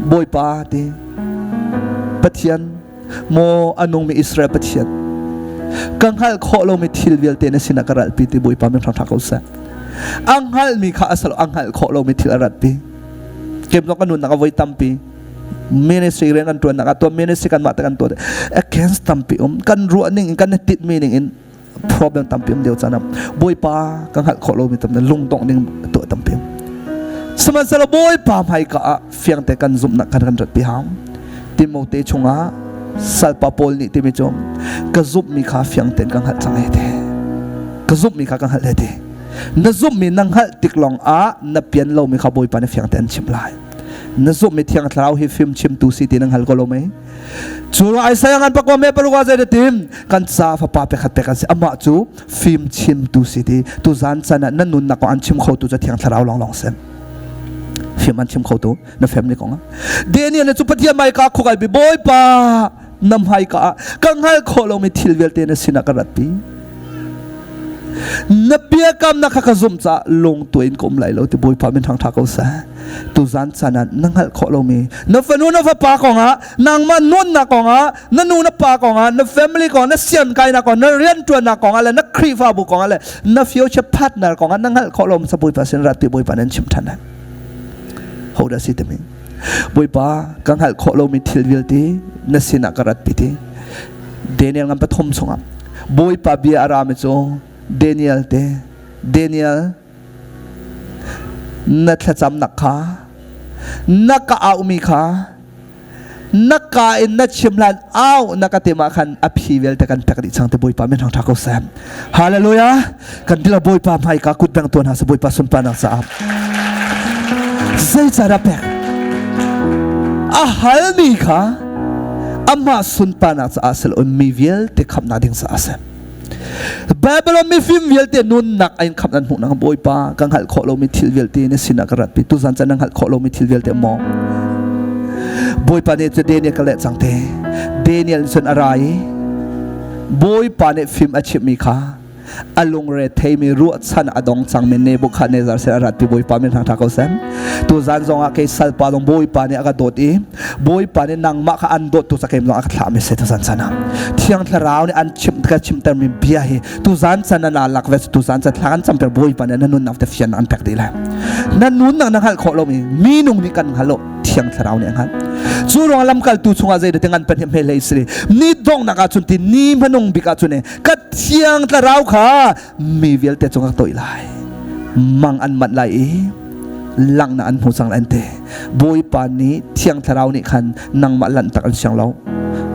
Bawipa ti Pathian Maw a nungmi Israel Pathian, ka hngalh khawh lomi thil vialte na sinah ka ralpi ti Bawipa min hrang ko seh. A hngalhmi kha a salo a hngalh khawh lomi thil a ratpi. Kem zong ka nunnak a voi tampi. Ministry rian kan tuan nak ah tuan ministry kan mah te kan tuan against tampi um kan ruah ning in kan tit mi ning in problem tampi um deu chan Bawipa ka hngalh khawh lomi tam lungdongh ding tuah tampi sihmanhsehlaw Bawipa hmaika ah fiangte kan zumhnak kan kan rat pi hau Timote chungah salpa Paul nih timi cu ka zumhmi kha fiang tein ka hngalh cang e te ka zumhmi kha ka hngalh e te na zumhmi na hngalh tik lawng ah na pian lomi kha Bawipa nih fiang tein chim lai na zumhmi thiang thlarau hi fim chimtu si ti na hngal ko lo mei Cu Isaiah ngan pakua me paruk zei tim kan ca fapa pekhat pek an si amah cu fim chimtu si ti tu zan chan ah na nunnak kong an chim kho tu cu thiang thlarau long long sem fim an chim kho tu na family kong ah Daniel cu Pathian mai ka khukai bi bawipa na hmai ka ah ka hngal khawh lomi thil vialte na sinah ka rat pi na biakamnak kha ka zumh caah lung tuai in ka um lai lo ti Bawipa min thangṭha ko seh tuzan caan ah na hngalh khawh lomi na fanu na fapa kongah nangmah nunnak kongah na nu na pa kongah na family kongah na siangkainak kongah na rianṭuannak kongah le na Khrihfabu kongah le na future partner kongah na hngalh khawh lomi sa Bawipa sin rat ti Bawipa nan chim ṭhan ho dah si timi Bawipa ka hngalh khawh lomi thil vialte na sinah ka rat pi ti Daniel ngan pathum chungah Bawipa bia a rami cu Daniel te Daniel na thlacamnak kha na ka aumi kha na ka in na chim hlan au na ka tim ah khan a phi vialte kan pek dih cang te Bawipa min hang tha ko seh Hallelujah kan tila Bawipa hmai ka kut beng tuan ha sa Bawipa sunparnak caah zeicadah pek a halmi kha amah sunparnak caah si loin mi vialte khamhnak ding caah a si Babylon mifim vialte nunnak in khamh nan hmuh nak Bawipa ka hngalh khawh lomi thil vialte na sinah ka ratpi tuzan can na hngalh khawh lomi thil vialte maw Bawipa nih cu Daniel ka leh cang te Daniel cun a ra i Bawipa nih fim a chimhmi kha a lungre theimi ruahchan a dong cangmi Nebuchadnezzar sin a ratpi Bawipa min hrang ṭha ko seh. Tuzan zongah kei salpa zong Bawipa nih a ka dawt i Bawipa nih nangmah kha an dawt tu cakeim zong a ka thlahmi si tuzan chan ah. Thiang Thlarau nih an chimh ka chimhtermi bia hi tuzan chan ah naa lak ve tuzan chan thla kan camter Bawipa nih na nunnak te fian an pek dih lai. Na nunnak na hngalh khawh lomi minung nih kan hngal lo Thiang Thlarau nih a hngalh. Cu ruang lamkaltu chungah zei dah ngan pahnih hme hlei si ni donghnak ah cun ti ni hmanung bik ah cun ka thiang thlarau kha mi vialte cung ka toih lai mang an manh lai i langhnak an hmu cang lai an ti bawipa nih thiang thlarau nih khan nangmah lanhtak an siang lo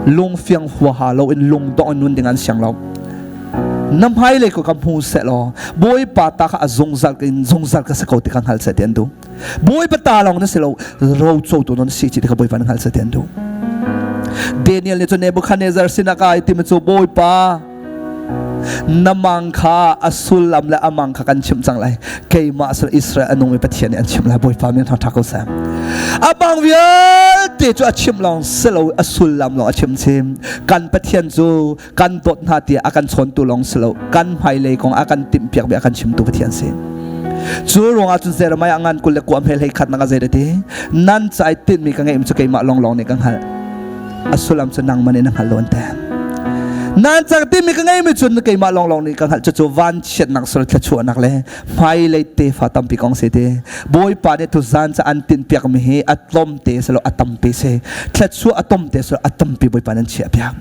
lungfiang huaha lo in lungdong in nun ding an siang lo na hmailei ko ka hmu seh law bawipa ta kha a zungzal in zungzal ka si ko ti ka hngal seh ti an duh Bawipa ta lawng na si lo rocotu na si ti kha Bawipa na hngal seh ti an duh. Daniel nih cun Nebuchadnezzar sinah kai timi cu Bawipa na mang kha a sullam le a mang kha kan chimh cang lai keimah sal Israel a nungmi Pathian nih an chimh lai Bawipa min ṭha ko seh a mang vialte cu a chim lawng si lo a sullam lawng a chim chim kan Pathian cu kan dawt hna tiah a kan chawntu lawng si lo kan hmailei kong a kan timhpiak mi a kan chimtu Pathian si cu ruangah cun Jeremiah ngan 29 hme hlei khat nak a zei ti nan cai tinhmi ka ngeih cu keimah lawnglawng nih ka hngalh a sullam cu nangmah nih na hngal lo an ti nan cang timi ka ngeimi cun keimah lawnglawng nih ka hngalh cucu vanchiatnak sul thluachuahnak le hmailei tefa tampi kong si ti Bawipa nih tuzan ca an tinhpiak mi hi a tlawmte si lo a tampi si thluachuah a tomte si lo a tampi Bawipa nan chiah piak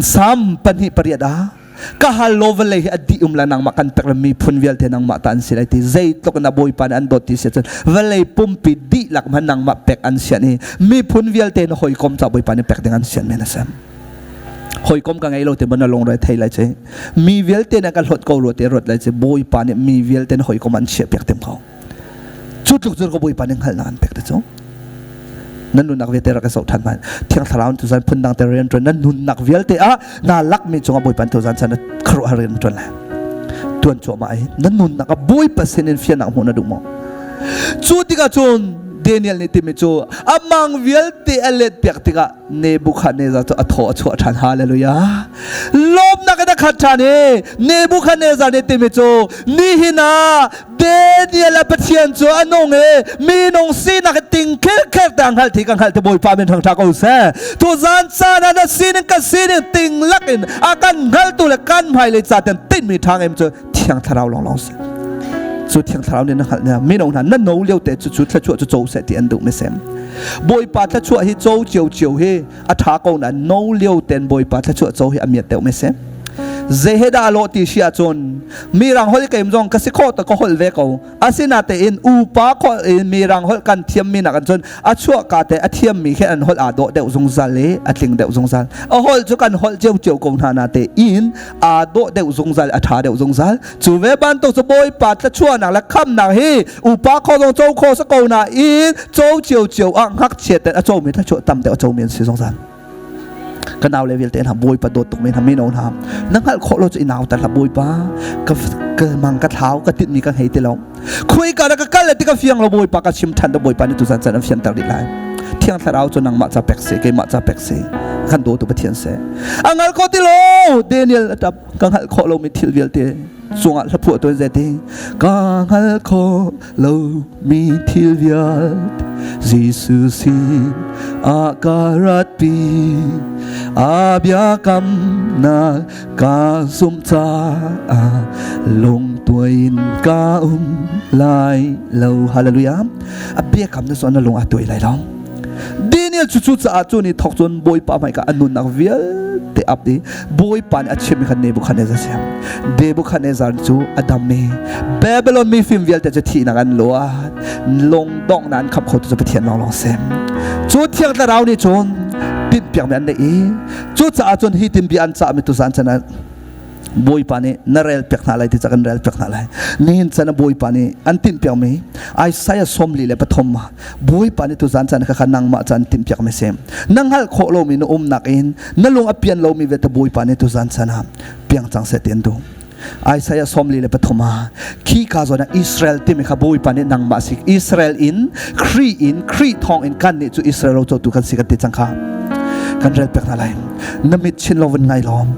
Sam 2:8 ah ka hal law vawlei hi a dih um la nangmah kan pek miphun vialte nangmah ta an si lai ti zeitluk in a bawipa nih an dawt ti si cun vawlei pumpi dihlak hmanh nangmah pek an sian i miphun vialte na hawikom ca bawipa nih pek ding an sian men a si hawikom ka ngei lo te ban na lungre thei lai ci mi vialte na ka hlawt ko rua te ruat lai ci bawipa nih mi vialte na hawikom an chiah piak tim ko Cu tluk cun ka Bawipa nih hngalhnak an pek te cu. Nan nunnak vialte rak i zoh ṭhan hmanh. Thiang Thlarau tuzan phundang te rian ṭuan nan nunnak vialte ah naa lakmi cungah Bawipa tuzan chan khuaruahhar rian ṭuan lai. Tuan cuahmah i nan nunnak ah Bawipa sinin fiannak hmuh na duh maw? Cu tikah cun Daniel nih timi cu amang vialte a let piak tikah Nebuchadnezzar cu a thaw a chuah ṭhan. Hallelujah. Lawmnak in a khat ṭhan i Nebuchadnezzar nih timi cu nihin ah Daniel a Pathian cu a nung i minung sinak ting khirkher te hngalh thi ka hngalh te Bawipa min thangṭha ko seh. Tuzan caan ah na sining ka sining ting lak in a kan hngaltu le kan hmailei ca ten tinhmi ṭha ngem cu Thiang Thlarau lawnglawng si. Cu Thiang Thlarau nih na hngalh na mino hna na no lio te cu cu thluachuah cu co seh ti an duh mi sem. Bawipa thluachuah hi co cio cio hi a ṭha ko na no lio ten Bawipa thluachuah co hi a miat deuh mi sem. Zei he dah lawh ti si ahcun mirang holh keim zong ka si khawh ta ka holh ve ko. Asinatein upa holh in mirang holh kan thiammi nak cun a chuahka te a thiammi khi an holh aa dawh deuh zungzal i a tling deuh zungzal. A holh cu kan holh cio ko hna na te in aa dawh deuh zungzal, a ṭha deuh zungzal. Cu ve bantuk cu Bawipa thluachuahnak le khamnak hi upa kho zong co kho sa ko na in co cio ah ngakchia ten a comi thluachuah tam deuh a comi an si zungzal. Ka nau le vialte hna Bawipa dawt tuk mi hna mino hna na hngalh khawh lo cu i nau ter hlah Bawipa ka ka mang ka thlau ka tinh mi ka hei ti lo khui ka ka kal le ti ka fiang lo Bawipa ka chim than Bawipa nih tuzan chan an fianter dih lai. Thiang Thlarau cu nangmah ca pek si keimah ca pek si kan dawtu Pathian si a ngal kho ti lo. Daniel a tap ka hngalh khawh lomi thil vialte cungah hlaphuah tuan zeti ka hngal khawh lomi thil vialte Jesuh sin ah ka ratpi a biakamnak ka zumh caah lungtuai in ka um lai lo. Hallelujah. A biakam na cu na lung a tuai lai lo. Daniel cu cu caah cu ni thawk cun Bawipa hmaika a nunnak vialte ap i Bawipa nih a chimmi kha Nebuchadnezzar siam Nebuchadnezzar cu a dam i Babylon mifim vialte cu thihnak an luat lungdonghnak an khap kho tu cu Pathian lawnglawng sem cu Thiang Thlarau nih cun tinhpiakmi an neih i cu caah cun hi tin bia an cahmi tuzan chan ah Bawipa nih na rel piak hna lai ti ca kan rel piak hna lai. Nihin chan ah Bawipa nih an tinh piakmi Isaiah 43 Bawipa nih tuzan caan kha nangmah caan tinh piakmi si. Na hngalh khawh lomi na umnak in na lung a pian lomi vialte Bawipa nih tuzan chan ah piang cang seh ti an duh. Isaiah 43 ah khi ka zawn ah Israel timi kha Bawipa nih nangmah si Israel in Khrih in Khrih thawng in kan nih cu Israel rocotu kan si kan ti cang kha kan rel piak hna lai. Na mit chin lo vun ngai lawm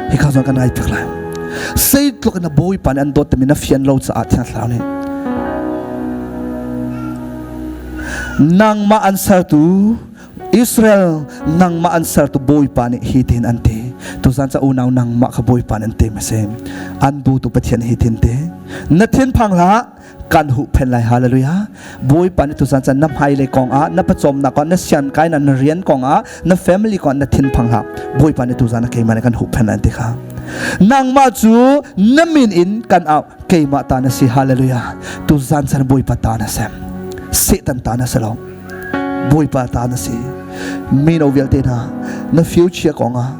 hika zawn kan ngai piak lai. Zeitluk in na Bawipa nih an dawt timi na fian lo caah Thiang Thlarau nih nangmah an sertu Israel nangmah an sertu Bawipa nih hi tin an ti. Tuzan ca unau nangmah kha Bawipa nih an ti ma si an dutu Pathian hi tin ti na thinphang hlah kan huhphenh lai. Hallelujah. Bawipa nih tuzan chan na hmailei kong ah na pawcawmnak kong na sian kai na rian kong ah na family kong na thinphang hlah. Bawipa nih tuzan ah keimah nih kan huhphenh lai ti kha nangmah cu na min in kan au keimah ta na si. Hallelujah. Tuzan chan Bawipa ta na sem Satan ta na si lo Bawipa ta na si. Mino vialte hna na future kong ah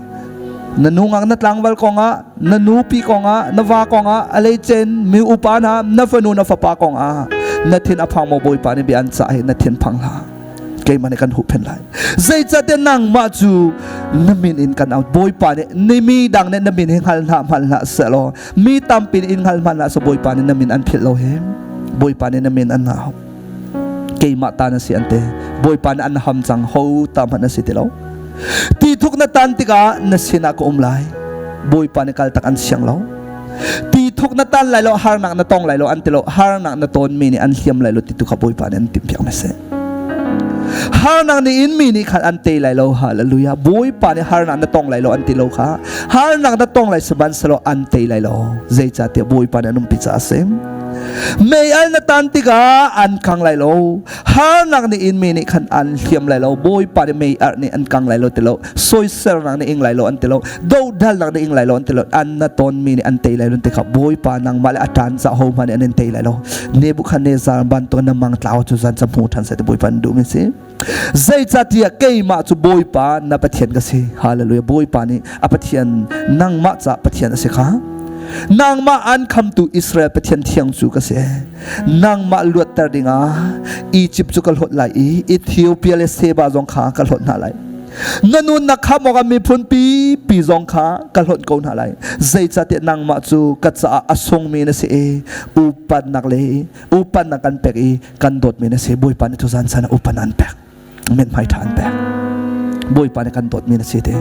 na nungak na tlangval kongah na nupi kongah na va kongah a leicen mi upa hna na fanu na fapa kongah na thin a phang maw? Bawipa nih bia an cah hi na thin phang hlah keimah nih kan huhphenh lai. Zeicahtiah nangmah cu na min in kan au. Bawipa nih ni mi dang nih na min hi hngal hna hmanh hlah sehlaw mi tampi nih in hngal hmanh hlah seh Bawipa nih na min an philh lo hi. Bawipa nih na min an au keimah ta na si an ti. Bawipa nih an ham cang ho ta hmanh na si ti lo. Ti thuk na tan tikah na sinah ka um lai. Bawipa nih kal tak an siang lo. Ti thuk na tan lai lo harnak na tong lai lo an ti lo. Harnak na ton mi nih an hliam lai lo ti tu kha Bawipa nih an timh piak na si. Harnak nih in mi nih khan an tei lai lo. Hallelujah. Bawipa nih harnak na tong lai lo an ti lo kha. Harnak na tong lai sihmanhsehlaw an tei lai lo. Zeicahtiah Bawipa nih an umpi caah a si. Mei al na tan tikah an kang lai lo. Harnak nih in mi nih khan an hliam lai lo. Bawipa nih mei arh nih an kang lai lo ti lo. Soisernak nih ing lai lo an ti lo. Dohdalnak nih ing lai lo an ti lo. An na ton mi nih an tei lai lo ti kha Bawipa nangmah le a ṭan ca ho hmanh nih an in tei lai lo. Nebuchadnezzar bantuk na mang tlau cu zan ca hmu ṭhan seh ti Bawipa an duh mi si. Zeicahtiah keimah cu Bawipa na Pathian ka si. Hallelujah. Bawipa nih a Pathian nangmah ca Pathian a si kha. Nangmah an khamtu Israel Pathian thiang cu ka si. Nangmah luatter dingah Egypt cu ka hlawt lai i Ethiopia le Seba zong kha ka hlawt hna lai. Na nunnak kha mawk miphun pipi zong kha ka hlawt ko hna lai. Zeicahtiah nangmah cu ka caah a sungmi na si i upatnak le upatnak kan pek i kan dawtmi na si. Bawipa nih tuzan san ah upat an pek mithmai ṭha an pek. Bawipa nih kan dawtmi na si te.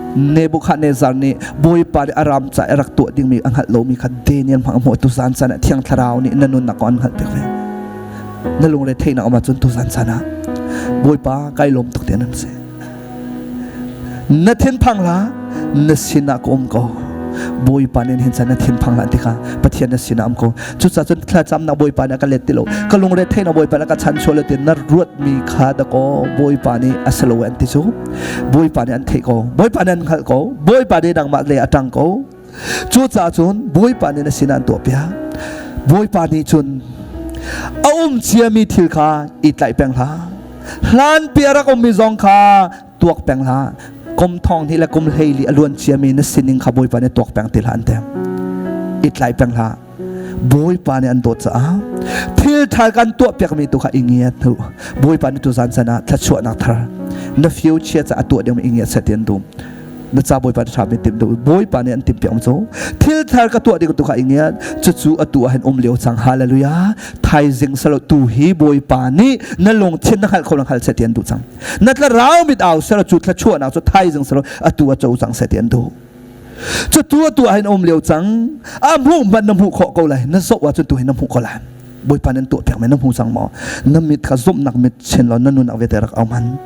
Nebuchadnezzar nih Bawipa nih a ram ca i rak tuah dingmi a hngalh lomi kha Daniel hmang hmuh tuzan caan ah Thiang Thlarau nih na nunnak kong an hngalh piak ve. Na lungre theihnak um ahcun tuzan caan ah Bawipa kai lawm tuk te nan si. Na thinphang hlah na sinah ka um ko. Bawipa nih hin chan na thinphang hlah tikha Pathian na sinah um ko. Cucaah cun thlacamnak Bawipa nih a ka let ti lo. Ka lungre theihnak Bawipa nih a ka chanchuah lo ti na ruatmi kha dakaw Bawipa nih a si lo an ti cu. Bawipa nih an theih ko. Bawipa nih an hngalh ko. Bawipa nih nangmah le a ṭang ko. Cucaah cun Bawipa nih na sinah an tuahpiak. Bawipa nih cun a um ciami thil kha i tlaih peng hlah. Hlanpi a rak ummi zong kha tuak peng hlah. Kum thong hnih le kum hleili a luan ciami na sining kha Bawipa nih tuak peng ti hlah an ti. I tlai peng hlah. Bawipa nih an dawt caah thil ṭha kan tuah piakmi tu kha i ngiat hnu. Bawipa nih tuzan chan ah thluachuahnak thar na future caah tuah ding i ngiat seh ti an duh. Na ca Bawipa nih ṭha mi timh duh. Bawipa nih an timh piak cu thil thar ka tuah ding tu kha i ngiat. Cucu atu ah hin um lio cang. Hallelujah. Thaizing salo tu hi Bawipa nih na lungthin na hngalh kho na hngal seh ti an duh cang. Na tlarau mit au selo cu thluachuahnak cu thaizing selo atu a co cang seh ti an duh. Cu tu atu ah hin um lio cang. A hmuh hmanh na hmuh khawh ko lai. Na zoh ahcun tu hin na hmuh ko lai. Bawipa nan tuah piak men na hmu cang maw? Na mit kha zumhnak mit chin law na nunnak vialte rak au man.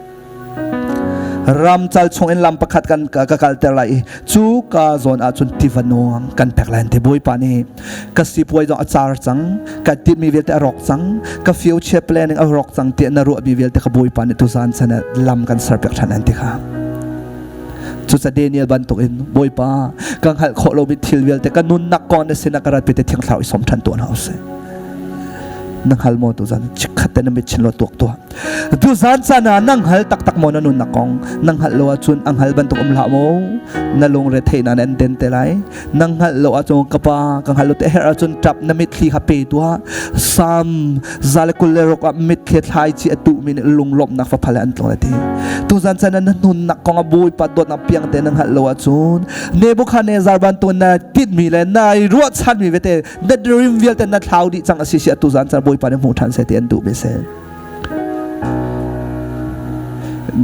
Ramcal chung in lam pakhat kan ka kalter lai i cu ka zawn ahcun tiva nuang kan pek lai ti Bawipa nih ka sipuai zong a car cang ka timmi vialte a rawk cang ka future planning a rawk cang tiah na ruahmi vialte ka Bawipa nih tuzan chan ah lam kan ser piak ṭhan an ti kha cuca Daniel bantuk in Bawipa ka hngalh khawh lomi thil vialte ka nunnak kong na sinah ka rat te thiang thlarau i som ṭhan tuah hna usih na hngal maw tuzan chikkhat te na mit chin law tuak tuah Tuzan caan ah nang hal taktak maw na nunnak kong nang hngalh lo ahcun ang hal bantuk um hlah maw na lungre theihnak na an den te lai nang hngalh lo ahcun ka pa ka hngalh lo te herh ahcun ṭap na mitthli kha pe tuah Sam za le 26 ah mitthli thlai chi a tuhmi nih lunglawmhnak faphal an tlung ti tuzan caan ah na nunnak kong a bawipa dawtnak piang te na hngalh lo ahcun Nebuchadnezzar bantuk na tinhmi le na i ruahchanmi vialte na dream vialte na thlau dih cang a si si atu zan caan bawipa nih hmuh ṭhan seh ti an duh mi si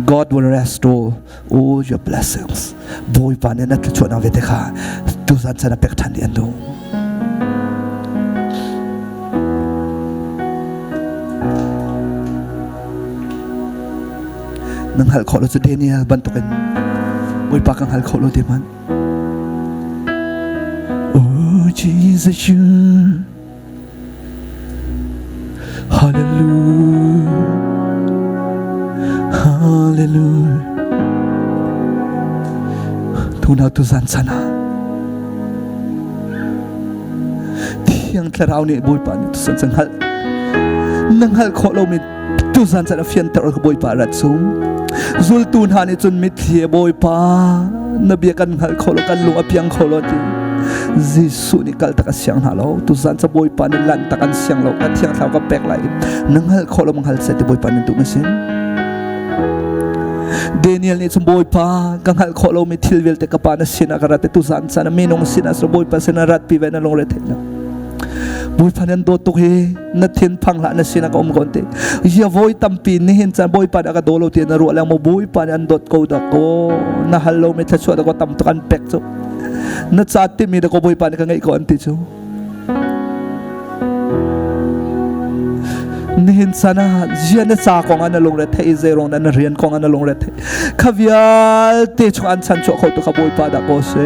God will restore all your blessings. Bawipa nih na thluachuahnak vialte kha tuzan caan a pek ṭhan dih an duh. Na hngalh khawh lo cu Daniel bantukin Bawipa ka hngal khawh lo ti hmanh. Oh Jesus, you Hallelujah Hallelujah Tuna tu zan sana Thiang Thlarau nih Bawipa nih tu san hngalh na hngalh khawh lomi tuzan caan a fianter ka Bawipa rat sung zultu hna nih cun mitthli Bawipa na bia kan hngal kho lo kan lung a piang kho lo ti Jesuh nih kal tak a siang hna lo tuzan ca Bawipa nih lan tak an siang lo ka thiang thlarau ka pek lai na hngal kho lo hngal se ti Bawipa nih duh ma sin Daniel nih cun Bawipa ka hngalh khawh lomi thil vialte ka pa na sinah ka rat tuzan caan minung sinah Bawipa sinah rat pi ve na lungre theih Bawipa nan dawt tuk hi na thin phang hlah na sinah ka um ko te ya voi tampi nihin caan Bawipa nih a ka daw lo ti na ruah leng maw Bawipa nih an dawt ko dah ko na hal lo mi thluachuah dah ko tam tuk an pek cu na ca timi dah ko Bawipa nih ka ngeih ko an ti cu nihin caan ah zia na ca kong ah na lungre thei zeirong na na rian kong ah na lungre thei kha vialte chung an chan chuah kho tu kha Bawipa dah ko si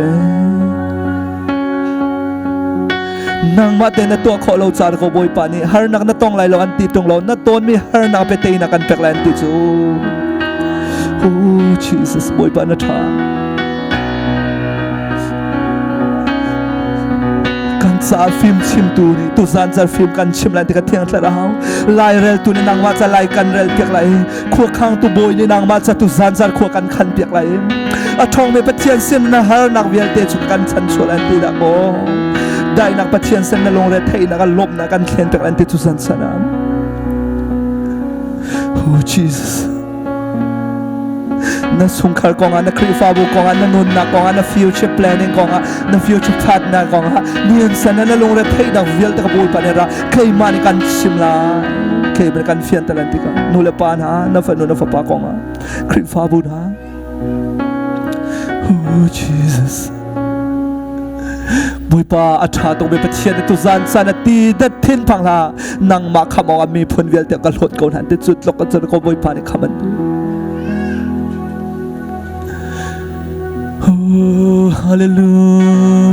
Nangmah te na tuah khawh lo caan ko Bawipa nih harnak na tong lai lo an ti tung lo na tawnmi harnak pe teinak kan pek lai an ti cu Oh Jesus Bawipa na ṭha kan ca fim chimtu nih tuzan car fim kan chim lai ti ka thiang thlarau lai reltu nih nangmah ca lai kan rel piak lai Khuakhangtu bawi nih nangmah ca tu zanzar khua kan khan piak lai. A ṭhawngmi Pathian sin na harnak vialte cu kan chanchuah lai ti dah maw? Daihnak Pathian sin na lungre theihnak a lawmhnak kan thlen piak lai ti cu zan sana. Oh Jesus. Na chungkhar kongah, na Khrihfabu kongah, na nunnak kongah, na future planning kongah, na future partner kongah, nian sana na lungre theihnak vialte ka Bawipa nih ra keimah nih kan chim lai keimah nih kan fianter lai tikah nu le pa hna na fanu na fapa kong ah Khrihfabu hna Oh Jesus Bawipa a ṭha tuk mi Pathian tu zan san a ti dat thin phang hlah nangmah kham awk ah miphun vialte ka hlawt ko hna ti cu tlok ka cun ko Bawipa nih kham an Oh, hallelujah.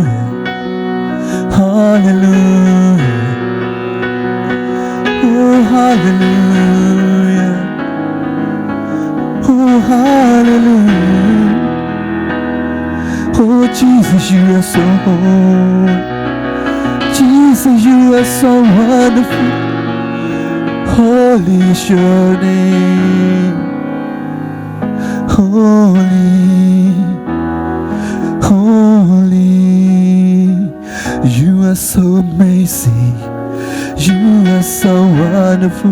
Hallelujah. Oh, hallelujah. Oh, hallelujah. Oh, Jesus, you are so holy. Jesus, you are so wonderful. Holy is your name. Holy, holy. You are so amazing. You are so wonderful.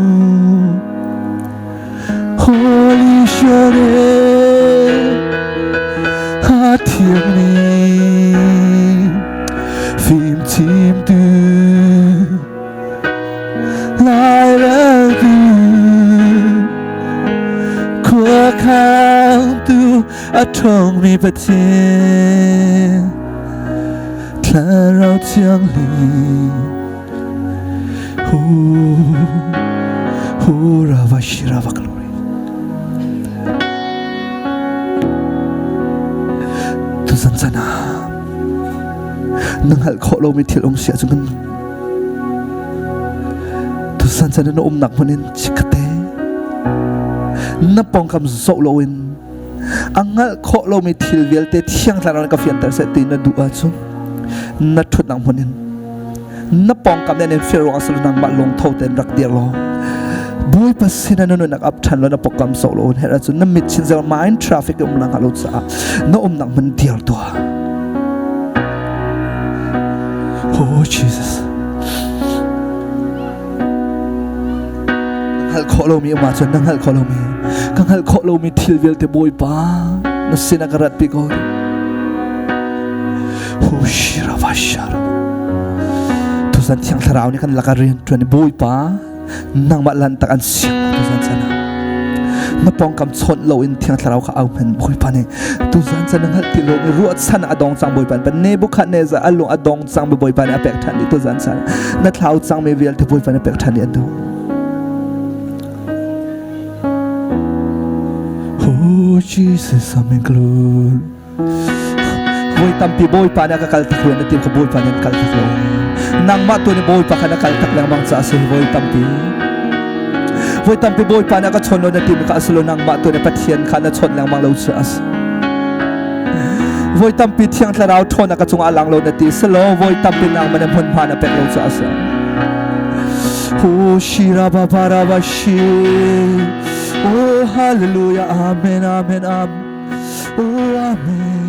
Holy is your name. A thiang name. Fim chimtu. Laireltu. Khuakhangtu a ṭhawngmi Pathian. Thlarau Thianghlim. Hu hu rava shirava glory. Tuzan chan ah na hngalh khawh lomi thil um si ahcun kan tuzan chan na umnak hmun in chikkhatte na pawngkam zoh loin a hngalh khawh lomi thil vialte thiang thlarau in ka fianter seh ti na duh ahcun na ṭhutnak hmun in na pawngkam nih an in fir ruangah silo nangmah lungtho tein rak dir law Bawipa sin ah na nunnak ap ṭhan law na pawngkam zoh lo in herh ahcun na mit chin zel mind traffic um lang lo caah na umnak hmun dir tuah. Oh Jesus. Hngalh khawh lomi um ahcun na hngalh khawh lomi ka hngalh khawh lomi thil vialte Bawipa na sin ah ka rat pi ko. Tuzan Thiang Thlarau nih kan laka rian ṭuan i Bawipa nangmah lantak an siang tuzan chan ah na pawngkam chawnh loin Thiang Thlarau kha au hman Bawipa nih tuzan chan na hngalh ti lo mi ruahchan a dong cang Bawipa nih Nebuchadnezzar a lung a dong cang mi Bawipa nih a pek ṭhan dih tuzan chan na thlau cang mi vialte Bawipa nih a pek ṭhan dih an duh Oh Jesus, Amen glory. Voi tampi Bawipa nih a ka kal tak rian na tim kha Bawipa nih an kal tak lo. Nangmah tu nih Bawipa kha na kal tak lengmang caah a si voi tampi. Voi tampi Bawipa nih a ka chawn lo na tim kha a si lo nangmah tu nih Pathian kha na chawnh lengmang lo cu a si. Voi tampi Thiang Thlarau ṭhawnnak ka cungah a lang lo na ti si lo voi tampi nangmah nih hmunhma na pek lo cu a si. Oh, shira ba ba ra ba shi. Oh, hallelujah. Amen, amen, amen. Oh, amen.